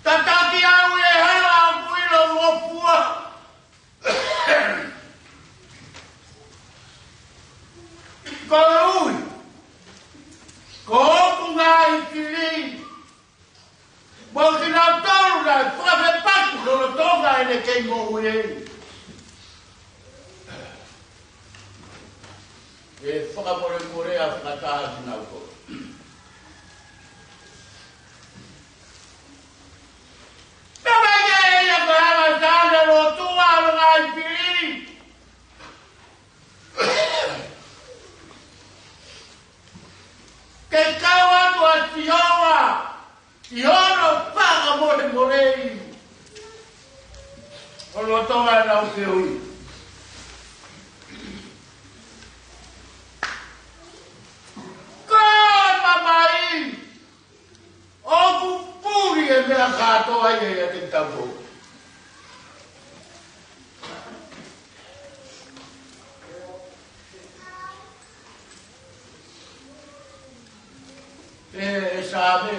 Tataki au ʻi he hala ʻoku ʻilongofua. Koeʻuhi ko hoku ngaahi fili mo kinautolu naʻe fakafepaki lolotonga ʻene kei moʻui, ʻe fakamolemole ʻa e fakataha kinautolu. Pea mai ke ia ko e anga ʻa Saame ʻo lotua ʻa e ngaahi fili. Ke kau atu ʻa Sihova ʻi hono fakamolemolei ʻo lolotonga ʻenau feohi. Ko e mamahi ʻoku puli e meʻa kātoa ia ʻiate kitautolu. ʻe Saame,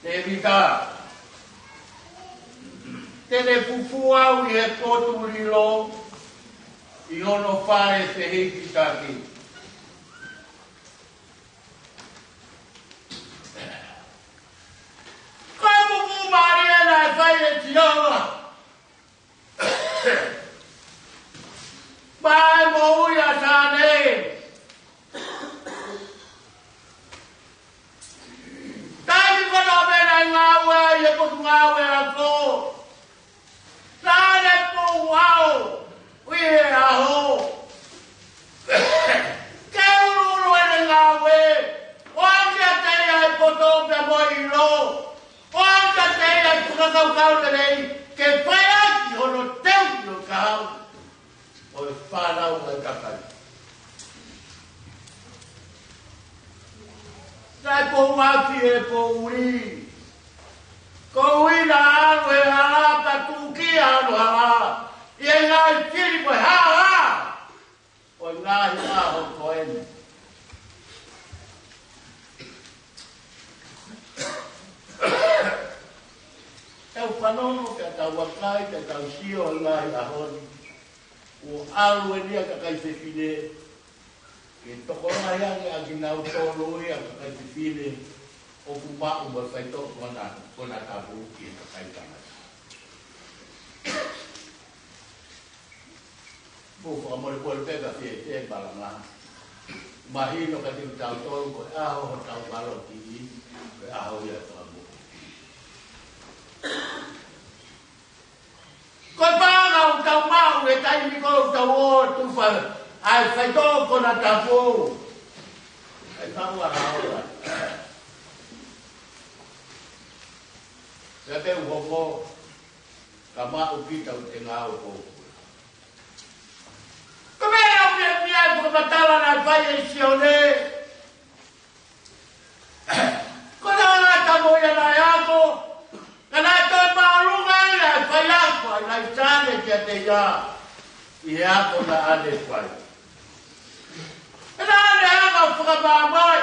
Tēvita, te ne fufū au ʻi he potu lilo, ʻi hono fale fehikitaki. Ko e fufū mālie naʻe fai ʻe Sihova maʻa e moʻui ʻa Saame. Taimi ko ē naʻe ngāue ai ʻi he potungāue ako, naʻa ne pou au ʻi he ʻaho ke uluulu ʻene ngāue, ʻoange kiate ia e poto pea mo e ʻilo, ʻoange kiate ia e fakakaukau lelei ke fai ʻaki hono teuʻi ʻo e kahaʻu ʻo e fānau ʻa e kakai. Naʻe pou afi e poʻuli, koeʻuhi naʻa ʻalu he hala ka tuʻukiʻi hono hala ʻi he ngaahi fili mo e haohaoa ʻo e ngaahi ʻaho ko eni. Tau fanongo, pea tau vakai, pea tau sio he ngaahi ʻaho ni. Kuo ʻalu eni ʻa e kakai fefine ke tokolahi ange ʻa kinautolu ia ʻa e kakai fefine ʻoku maʻu mo e faitoʻo konatapu ki he kakai tangata. Mou fakamolemole pē ka fie te malanga. Mahino kiate kitautolu ko e ʻaho hotau ʻalu ki ai, ko e ʻaho ia ʻo e fakamoʻui. Ko e paʻanga ʻoku tau maʻu he taimi ko ē ʻoku tau ō ʻo tufa ai e faitoʻo konatapu, ʻa e fakahaohaoa. Pea te u hoko ka maʻu kita ʻo te ngāue pōpula. Ko e meʻa ʻoku ou fiefia ai, ko e fakamatala naʻe fai ʻe Sione. Ko e tangata mo ia naʻe ako, ka naʻe toe māʻolunga ʻa e faiako ʻa ʻIlaisane kiate ia ʻi he ako naʻa ne fai. Pea naʻa ne hanga ʻo fakamāmani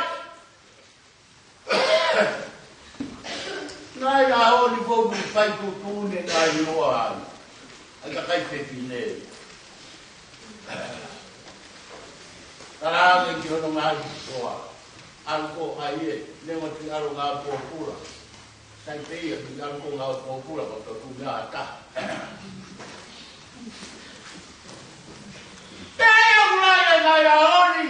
ngaahi ʻaho ni, ko e fai tuʻutuʻuni e ngaahi ʻaho ʻa e kakai fefine. Talaange ki hono ngaahi toa, ʻalu koe ʻai e, neongo ʻete ʻalu ngāue pōpula. Sai pē ia, ʻete ʻalu koe ngāue pōpula, ko e tuʻutuʻuni ʻa e taha. Pea ʻoku lahi e ngaahi ʻaho ni,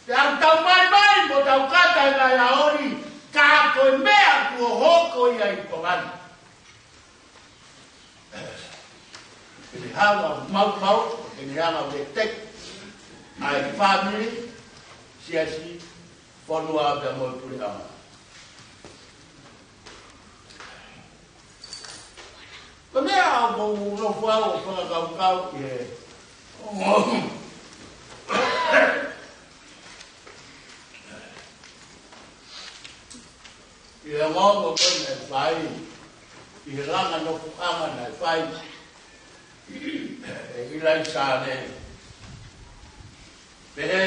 pea ʻoku tau malimali mo tau kata he ngaahi ʻaho ni, ka ko e meʻa kuo hoko ia ʻi Tonga ni, ʻe hanga ʻo maumau, ʻe hanga ʻo veteki ʻa e fāmili, siasi, fonua pea mo e puleʻanga. Ko e meʻa ʻoku ou nofo au ʻo fakakaukau ki he, ʻi he ongoongo ko ē naʻe fai, ʻi he langa nofoʻanga naʻe fai ʻe ʻIlaisane. Pehē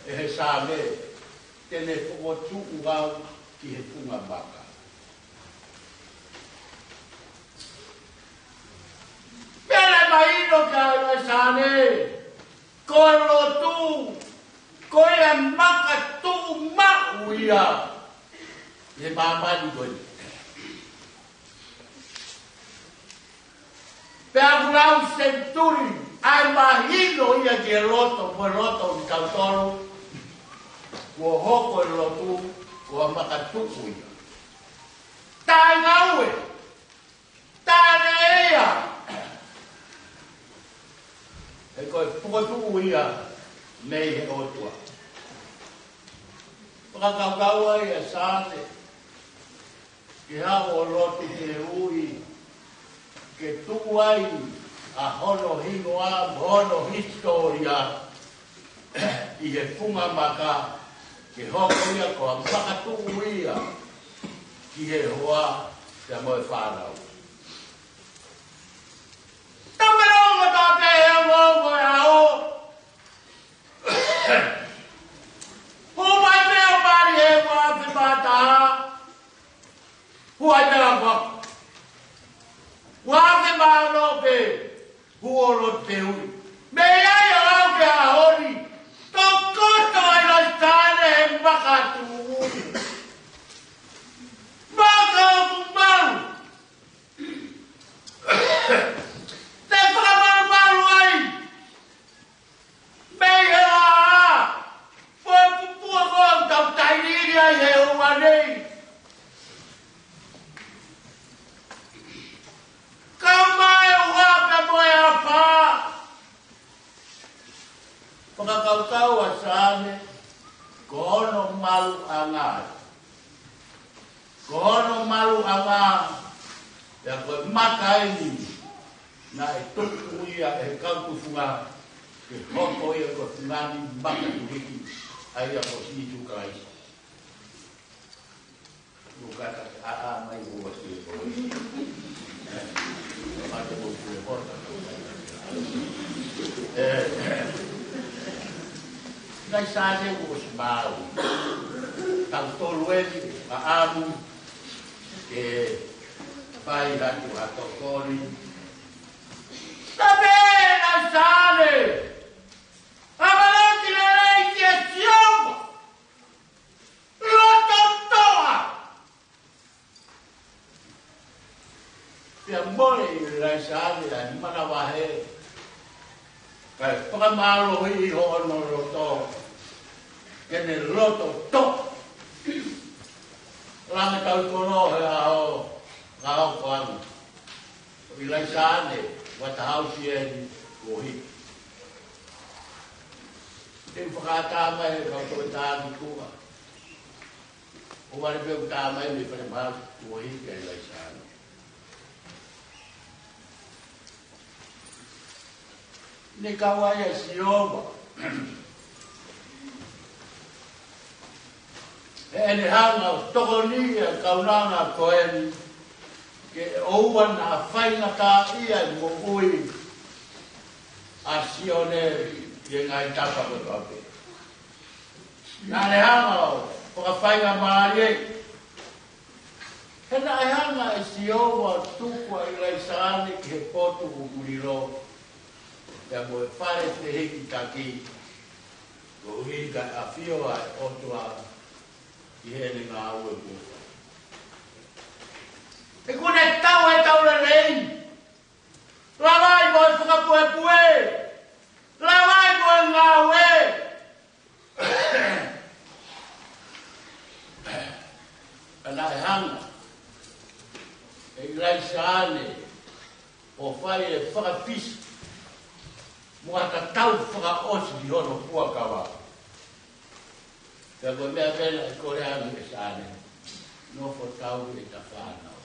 ʻe he Saame, te ne fokotuʻu au ki he funga maka. Pea naʻe mahino kia ʻIlaisane, ko e lotu, ko e makatuʻumaʻu ia ʻi he māmani ko eni. Pea ʻoku lau senituli ʻa e mahino ia ki he loto, ko e loto ʻo kitautolu, kuo hoko e lotu ko ha makatuʻu ia. Taʻengaue, taʻeleʻea, he ko e fokotuʻu ia mei he ʻOtua. Fakakaukau ai ʻa Saame ke haʻu ʻo lotu ke ui, ke tuʻu ai ʻa hono hingoa mo hono hisitōlia ʻi he funga maka, ke hoko ia ko ha makatuʻu ia ki he hoa pea mo e fānau. Tau melo mo tau pehē mo mo e ʻaho. Hū mai pē ʻo mali he ua Kuai pela pa. Kuake malo pe. Kuolo te ui. Mei ai a lau ke a honi. Tokoto ai lai tane he makatu. Maka o kumalu. Te whakamalumalu ai. Mei he ʻā, ko e pupua ko tau tairiri ai he ʻoua nei. Kau mai ua pe mo e apa. Fakakaukau a Sane, ko hono maluʻanga. Ko hono maluʻanga, pea ko e maka eni, naʻe tuku ia ʻe he kau tufunga, ke hoko ia ko e fungani maka tuhiki, ʻa ia ko Sīsū Kalaisi. Nukata ke ʻaʻa mai ua ki he koi. Mate mo kule kota. Ē, nai Sane ua si mau. Tau tolu eni, ma amu. Ke fai hatu ha tokoni. Tape na Sane. Amalaki lelei kia Sihova. Loto toʻa. Pea mole ʻe Laisane ʻa e manavahē. Kae fakamālohiʻi hono loto. Ke ne loto toʻa. Lange kau kolo he ʻaho, ʻaho ko anu. ʻI Laisane, ua tahau sieni, kohi. Te u fakatā mai he kau toe tāmi kuka. ʻO vale pē u tā mai mei fale mahaki kuo hiki ai Laisane. Ne kau ai ʻa Sihova. ʻE ne hanga ʻo tokoniʻi ʻa e kaunanga ko eni ke ʻoua naʻa faingataʻaʻia e moʻui ʻa Sione ʻi he ngaahi tapa kotoa pē. Naʻa ne hanga ʻo fakafaingamālie. He naʻe hanga ʻe Sihova ʻo tuku ʻa ʻIlaisane ki he potu ʻoku lilo, pea mo e fale fehikitaki, koeʻuhi kae ʻafio ʻa e ʻOtua ʻi heʻene ngāue kuo fai. He kuo ne tau e tau lelei. Lava ai mo e fakapuepue. Lava ai mo e ngāue. Ka naʻe hanga ʻe ʻIlaisane ʻo fai e fakafisi mo ha tatau fakaʻosi ʻi hono fuakava. Pea ko e meʻa pē naʻe kole ange ʻe Sane, nofo tau ʻeta fānau.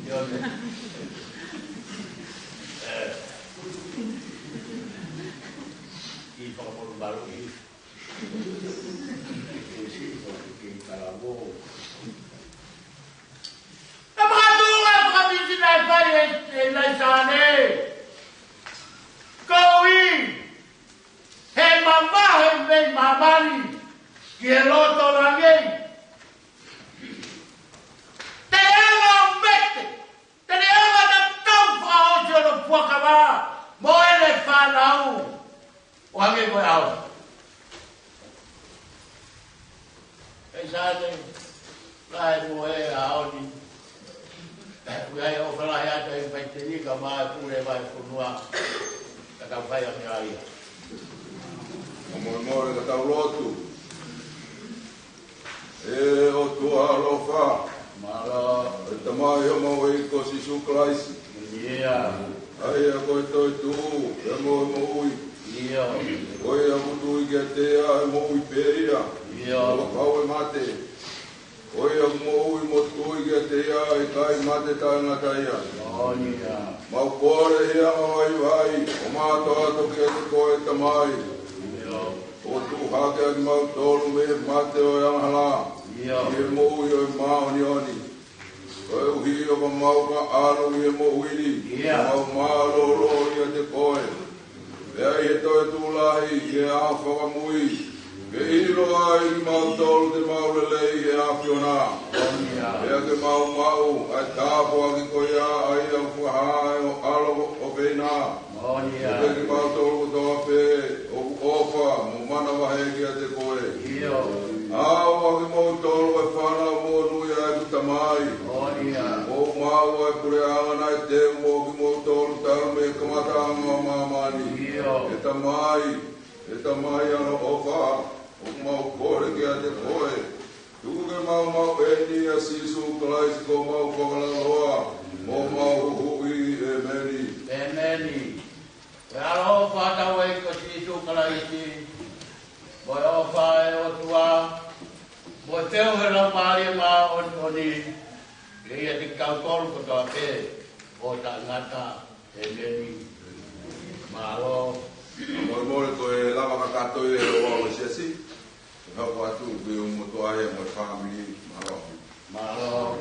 ʻIo, ne. ʻE. ʻI fakamoʻoni malu ʻi. ʻI si, ʻi si, ʻi kalavou. Ka makatuʻunga fakafisi naʻe fai ʻe, ʻe ʻIlaisane. Koeʻuhi he mamahi mei māmani ki he loto langi. Te ne anga mete, te ne anga tatau fakaʻosi hono fuakava mo ʻene fānau. ʻO hangē ko e ʻaho. ʻE Sane, lahi mo e ʻaho ni. ʻOku ʻi ai ʻo falahi atu e faitini ka mai pule mai fonua. Ka tau fai ʻa e meʻa ia. Kamolemole ka tau lotu. ʻE ʻOtua ʻaloʻofa. Mālō. ʻE Tamai homau ʻEiki ko Sīsū Kalaisi. ʻIo. ʻA ia ko e toetuʻu, pea mo e moʻui. ʻIo. Ko ia ʻoku tui kiate ia ʻe moʻui pē ia. ʻIo. ʻO kapau ʻe mate. Ko ia ʻoku moʻui mo tui kiate ia ʻe ʻikai mate taʻengata ia. ʻIo. Mau kole ia ʻo vaivai, ʻo mātoato kiate koe Tamai. ʻIo. ʻO tuʻu hake ʻa kimautolu mei he mate ʻo e angahala. ʻIo. ʻI he moʻui ʻo e māʻoniʻoni. Koeʻuhi ʻoka mau ka ʻalu ʻi he moʻui ni. ʻIo. Mau mālōlō ʻiate koe. Pea ʻi he toetuʻu lahi ʻi he ʻaho fakamui. Ke ʻilo ai kimautolu te mau lelei ʻi he ʻAfiona. ʻIo. Pea ke mau maʻu ʻa e tāpuaki ko ia ʻa ia ʻoku fakahā ʻe ho ʻAlo ʻofeina. Moʻoni ia. Pea ke mau tolu kotoa pē ʻoku ʻofa mo manavahē kiate koe. ʻIo. ʻAuha kimoutolu ko e fānau monūʻia ʻa ʻeku Tamai. Moʻoni ia. ʻO maʻu ʻa e puleʻanga naʻe teu moʻo kimoutolu talu mei he kamataʻanga ʻo māmani. ʻIo. ʻE Tamai, ʻe Tamai ʻaloʻofa, ʻoku mau kole kiate koe. Tuku ke mau maʻu eni ʻia Sīsū Kalaisi ko homau Fakalaumālie, mo homau Huhuʻi. ʻEmeni. ʻEmeni. Ko e ʻaloʻofa ʻa hotau ʻEiki ko Sīsū Kalaisi, mo e ʻofa ʻa e ʻOtua, mo e feohi ʻa e Laumālie Māʻoniʻoni, ke ʻiate kitautolu kotoa pē ʻo taʻengata. ʻEmeni. Mālō. Molemole ko e lava kakato ʻi he ʻofa ʻa e Siasi. Hoko atu ki hoʻo motuʻa mo e fāmili. Mālō. Mālō.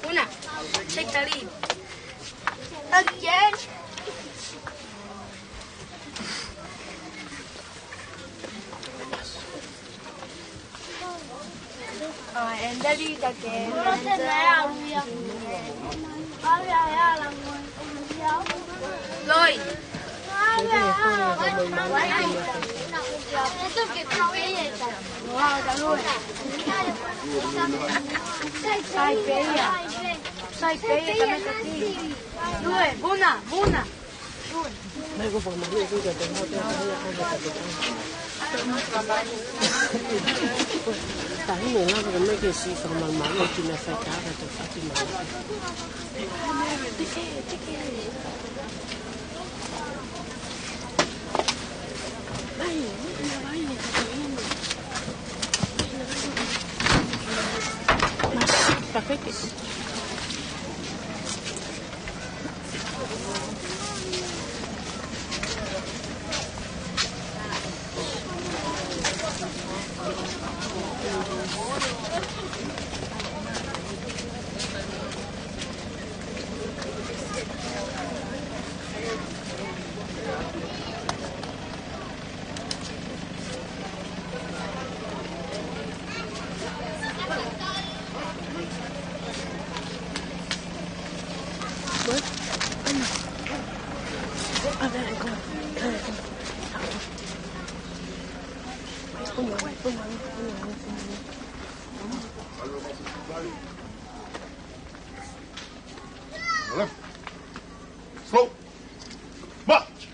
Una, take the lead. Again. Oh, and the lead again. Lloyd. Sai pē ia. Sai pē ia, ka me ka ki. Lue, Vuna, Vuna. Lue. Tahi mo lava ka mai ke si ka malu malu ki na fai ka ka te fati malu. Tike, tike. Vai, vai, vai, vai. Mas, pakeke. Left. Slow. March.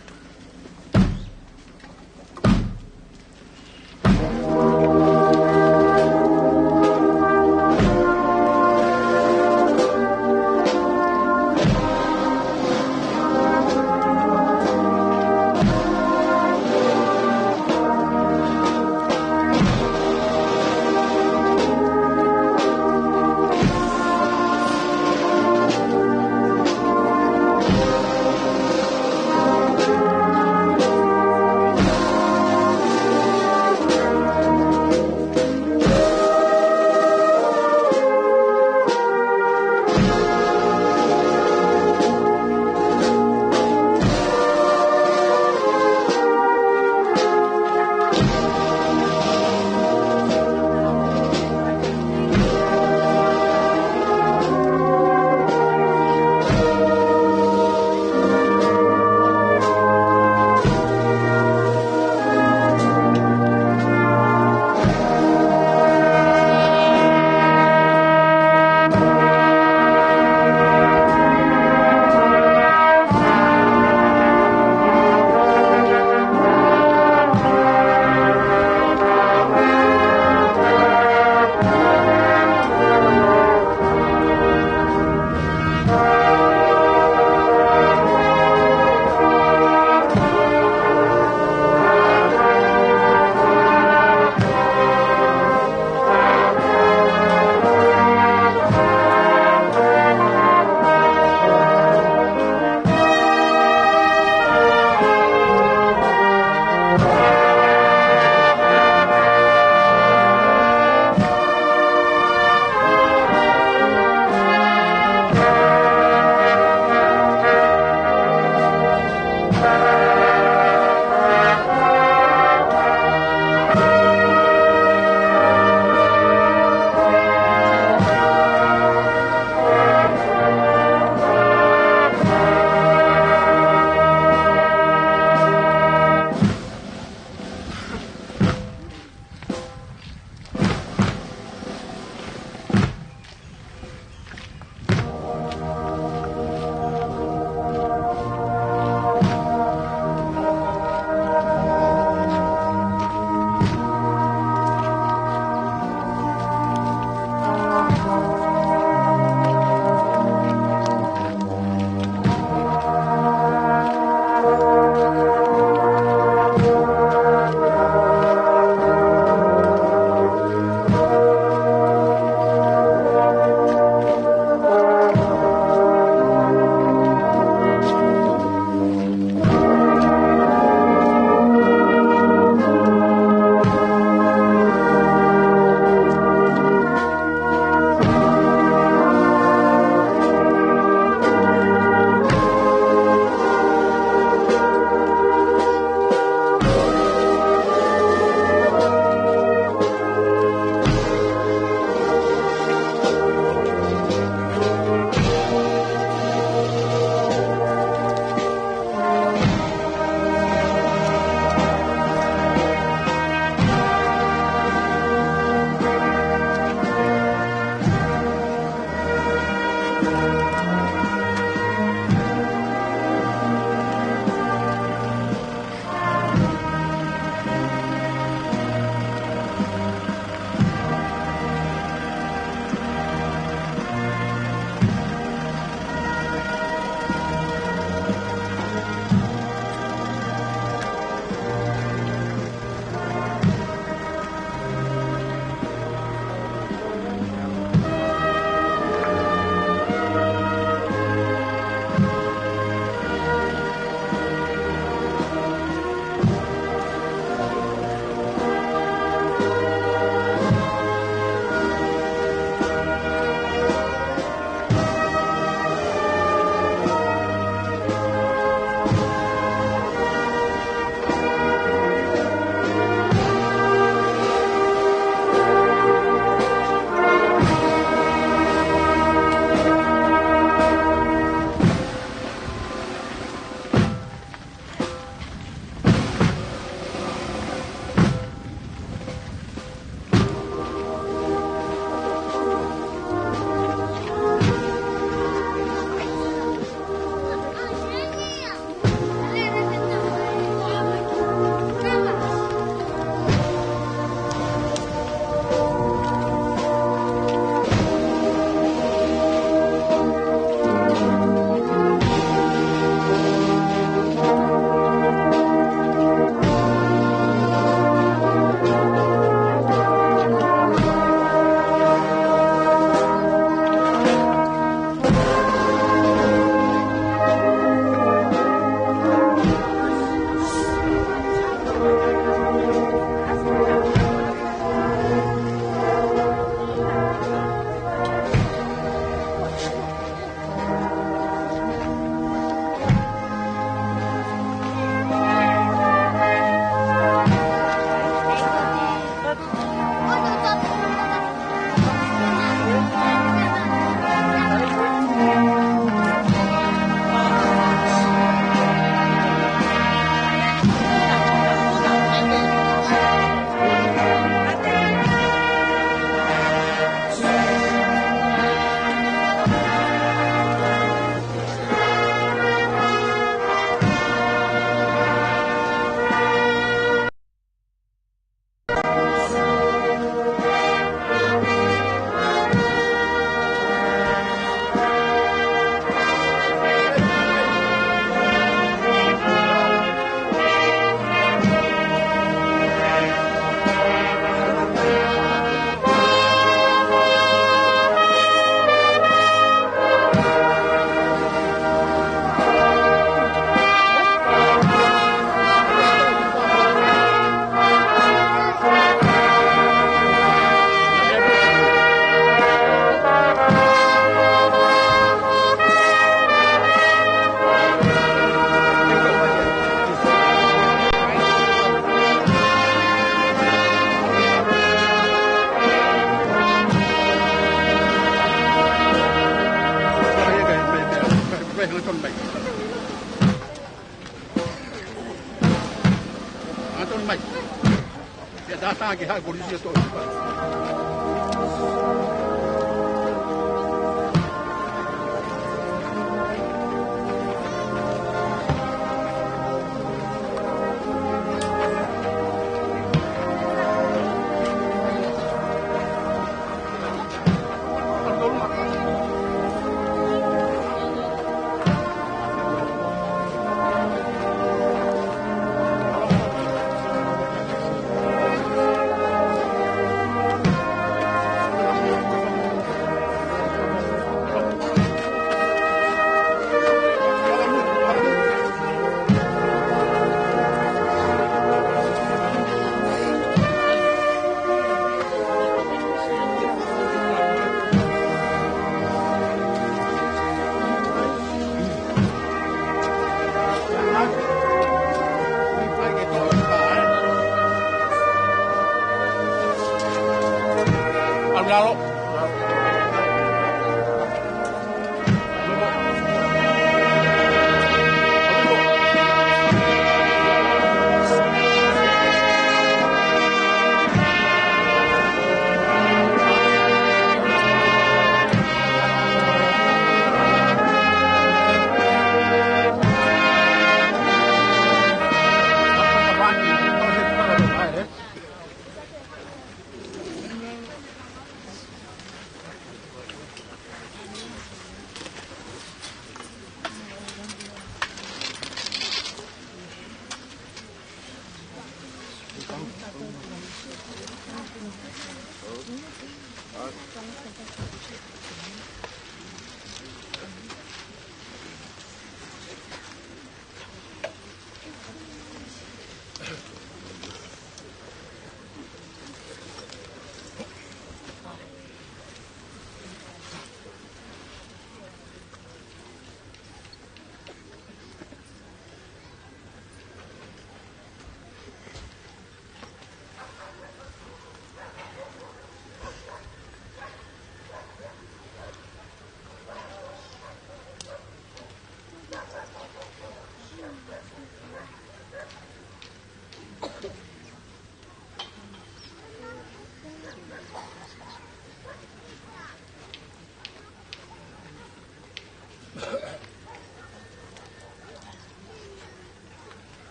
Ke haʻu e polisi ʻo toʻo.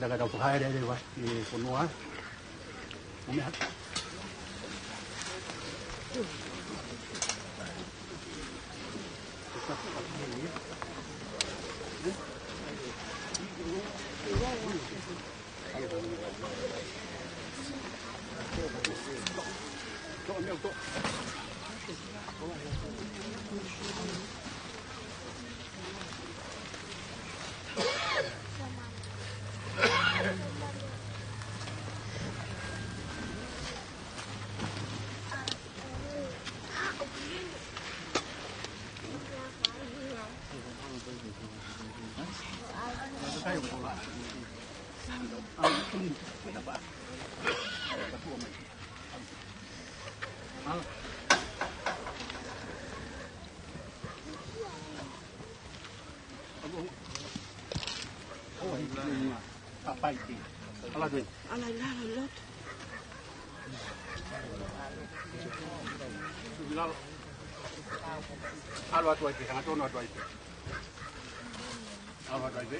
Kata kata ko hai re re wa i fonua. Umi ha. ʻAlu atu ai pē, tangata ono atu ai pē. ʻAlu atu ai pē.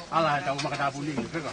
ʻAla, tau makatāpuni, peka.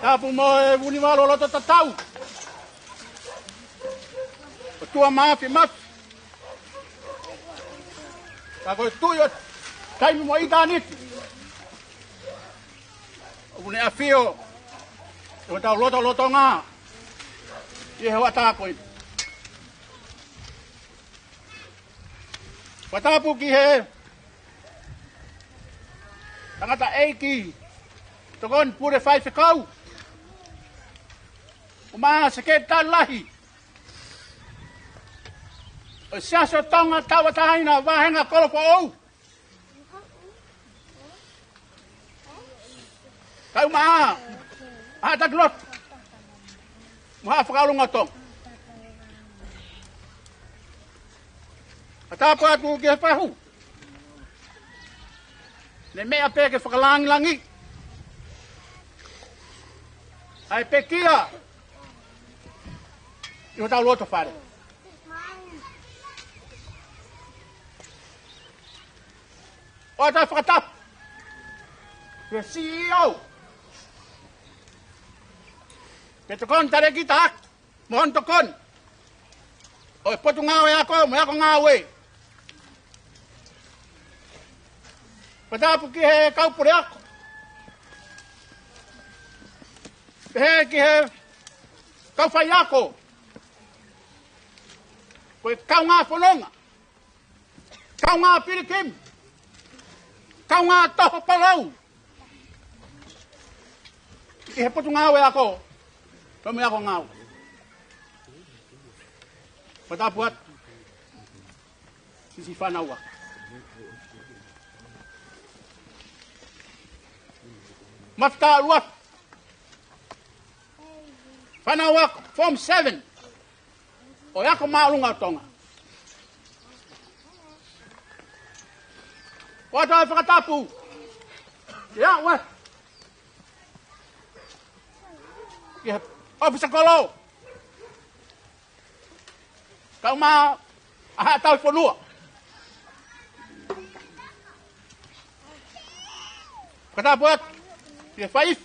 Tapu mo e Vunivalu ʻo Loto Tatau. ʻOtua Mafimafi. Ka ko e Tuʻi ʻo taimi mo ʻitāniti. ʻOku ne ʻafio ʻi hotau lotolotonga ʻi he hoʻatā ko eni. Fakatapu ki he tangataʻeiki tokoni pule faifekau, ʻumaʻā Sekelitali Lahi ʻo e Siasi ʻo Tonga Tauʻatāina Vāhenga Kolofoʻou. Kae ʻumaʻā Haʻa Taki Lotu mo Haʻa Fakaʻulungatonga. Fakatapu atu ki he fahu ne meʻa pē ke fakalangilangiʻi ʻa e pekia ʻi hotau loto fale. ʻOatu e fakatapu ki he C E O Ke tokoni talēkita ʻaki mo hono tokoni ʻo e Potungāue Ako mo e Ako Ngāue. Fakatapu ki he kau puleako, pehē ki he kau faiako, ko e kaungā fononga, kaungā pilikimi, kaungā toho palou ʻi he Potungāue Ako pea mo e Ako Ngāue. Fakatapu atu siʻi fānau ako. Mafutaʻi ʻaupito fānau ako Form seven ʻo e Ako Māʻolunga ʻo Tonga. ʻOatu e fakatapu ia ʻoatu ki he ʻōfisa kolo, kae ʻumaʻā ʻa e Haʻa Tauhi Fonua. Fakatapu atu ki he faifi,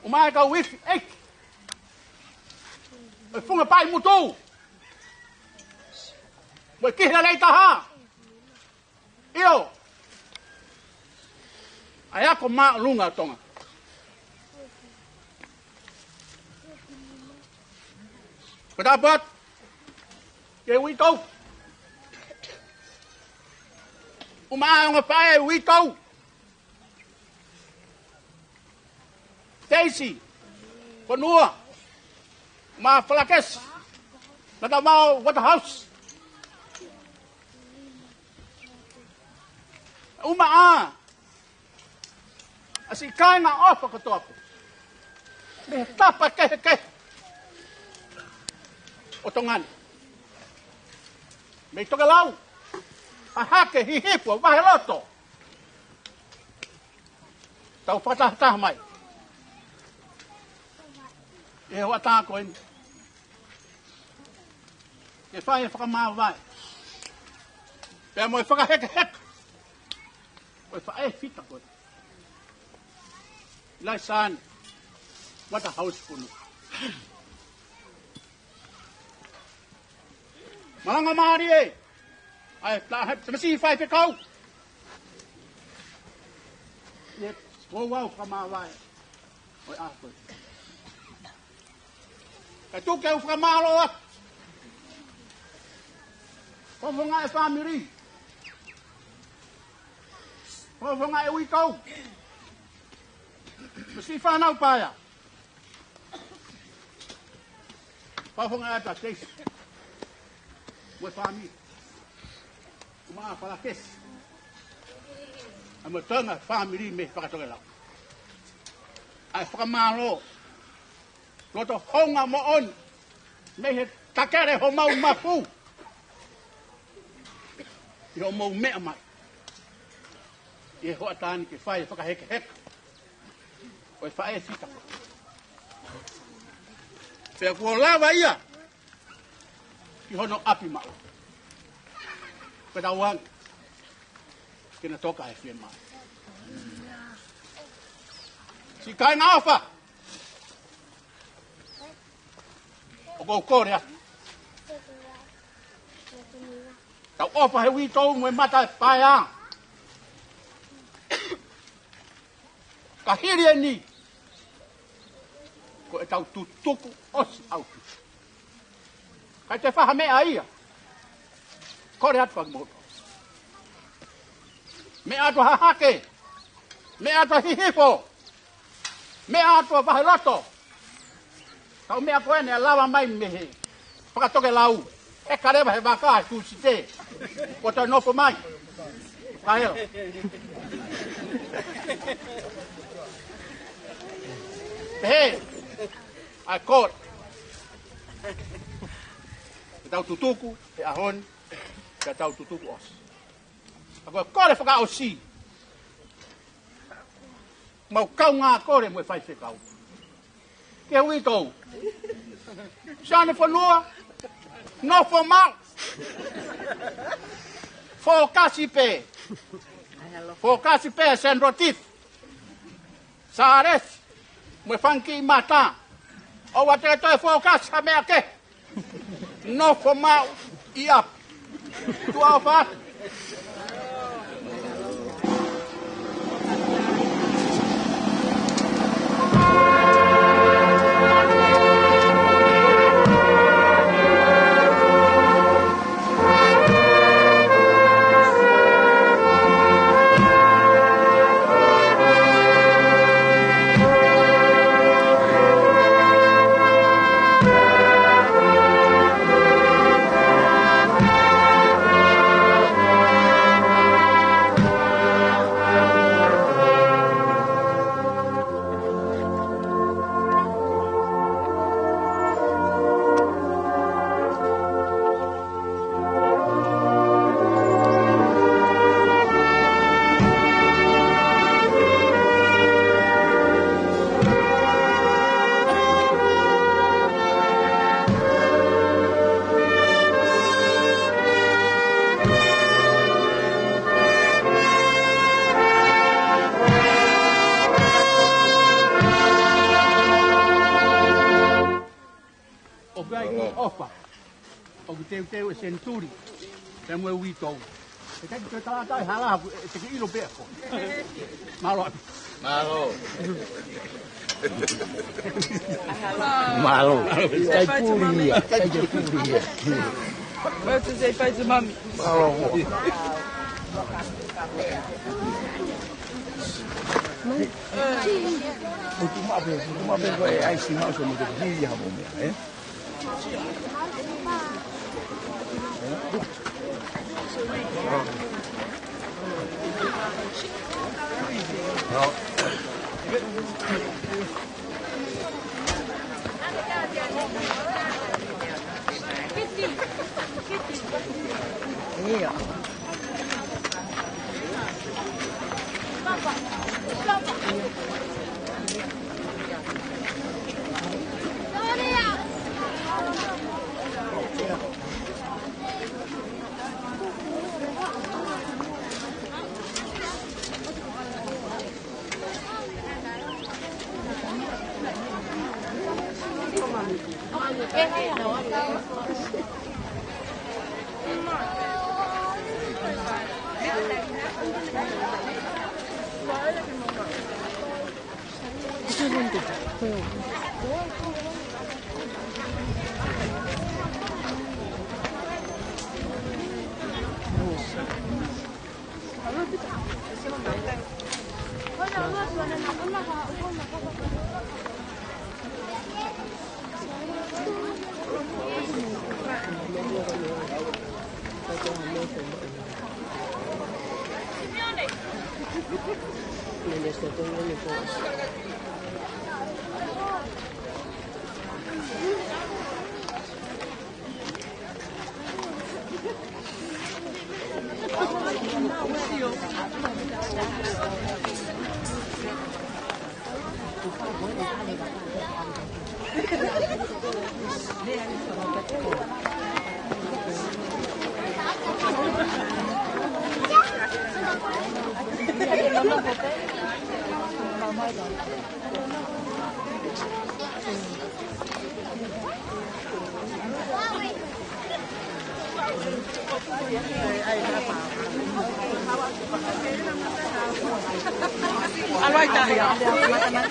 ʻumaʻā e kau ifi ʻeiki ʻo e Funga Paʻi Mutu mo e Kihi Lelei Taha, ʻio, ʻa e Ako Māʻolunga ʻo Tonga. Fakatapu atu ki he uitou, ʻumaʻā e ongo faʻē uitou, Teisi Fonua, ʻumaʻā Falakesi Natavao Waterhouse, ʻumaʻā ʻa siʻi kāinga ʻofa kotoa pē mei he tapa kehekehe ʻo Tonga ni, mei Tokelau, Hahake, Hihifo, Vaheloto. Tau fakatahataha mai ʻi he hoʻatā ko eni ke fai e fakamāvae pea mo e fakahekeheka ʻo e faʻē fita ko ē, Laisani Waterhouse Fonua. Malanga mālie ʻa e taha, tamasiʻi faifekau. ʻIo, ʻoku ou fakamāvae ʻo e ako. Kae tuku ke u fakamālō atu ki he fānau, fānau ʻa e uitou, mo siʻi fānau paea. Fakafofonga atu ʻa Teisi mo e fāmili, ʻumaʻā Falakesi, ʻa mo e toenga fāmili mei Fakatokelau, ʻa e fakamālō. Loto hounga moʻoni mei he takele homau mafu ʻi hoʻomou meʻa mai ʻi he hoʻatā ni ke fai e fakahekeheka ʻo e faʻē fita. Pea kuo lava ia ki hono ʻapi maʻu. Pea tauange ke na toka he fiemaʻu. Siʻi kāinga ʻofa, ʻoku ou kole atu, tau ʻofa he uitou mo e mata paea. Ka hili eni, ko ʻetau tutuku ʻosi ʻaupito. Kae te faha meʻa ia. Kole atu ka moto. Meʻa atu ʻa Hahake. Meʻa atu ʻa Hihifo. Meʻa atu ʻa Vaheloto. Tau meʻa ko eni ʻa lava mai mei he Fakatokelau, ʻe kaleva he vaka he Tūsite. Ko te nofo mai. Ka helo. He, ʻa e kole ke tau tutuku he ʻaho ni, ke tau tutuku ʻosi. ʻA ko e kole fakaʻosi, mau kaungā kole mo e faifekau, ke uitou, siʻane fonua, nofo maʻu. Fokasi pē. Fokasi pē Senrotif, Sālesi, Mo e fanga kiʻi mata. ʻOua te ke toe fokasi ha meʻa kehe. Nofo maʻu ia. Tuʻa ʻofa atu. ʻOku ʻi ai e kiʻi ʻofa ʻoku teuteu e senituli pea mo e uitou. ʻE taki toe tala atu e hala, ʻe te ke ʻilo pē ʻe koe. Mālō. Mālō. Mālō. Kai puli ia. Kai puli ia. Mālō. Mo tu mape, mo tu mape ko e ʻai si mau so mo te pili ha mo mea, ē?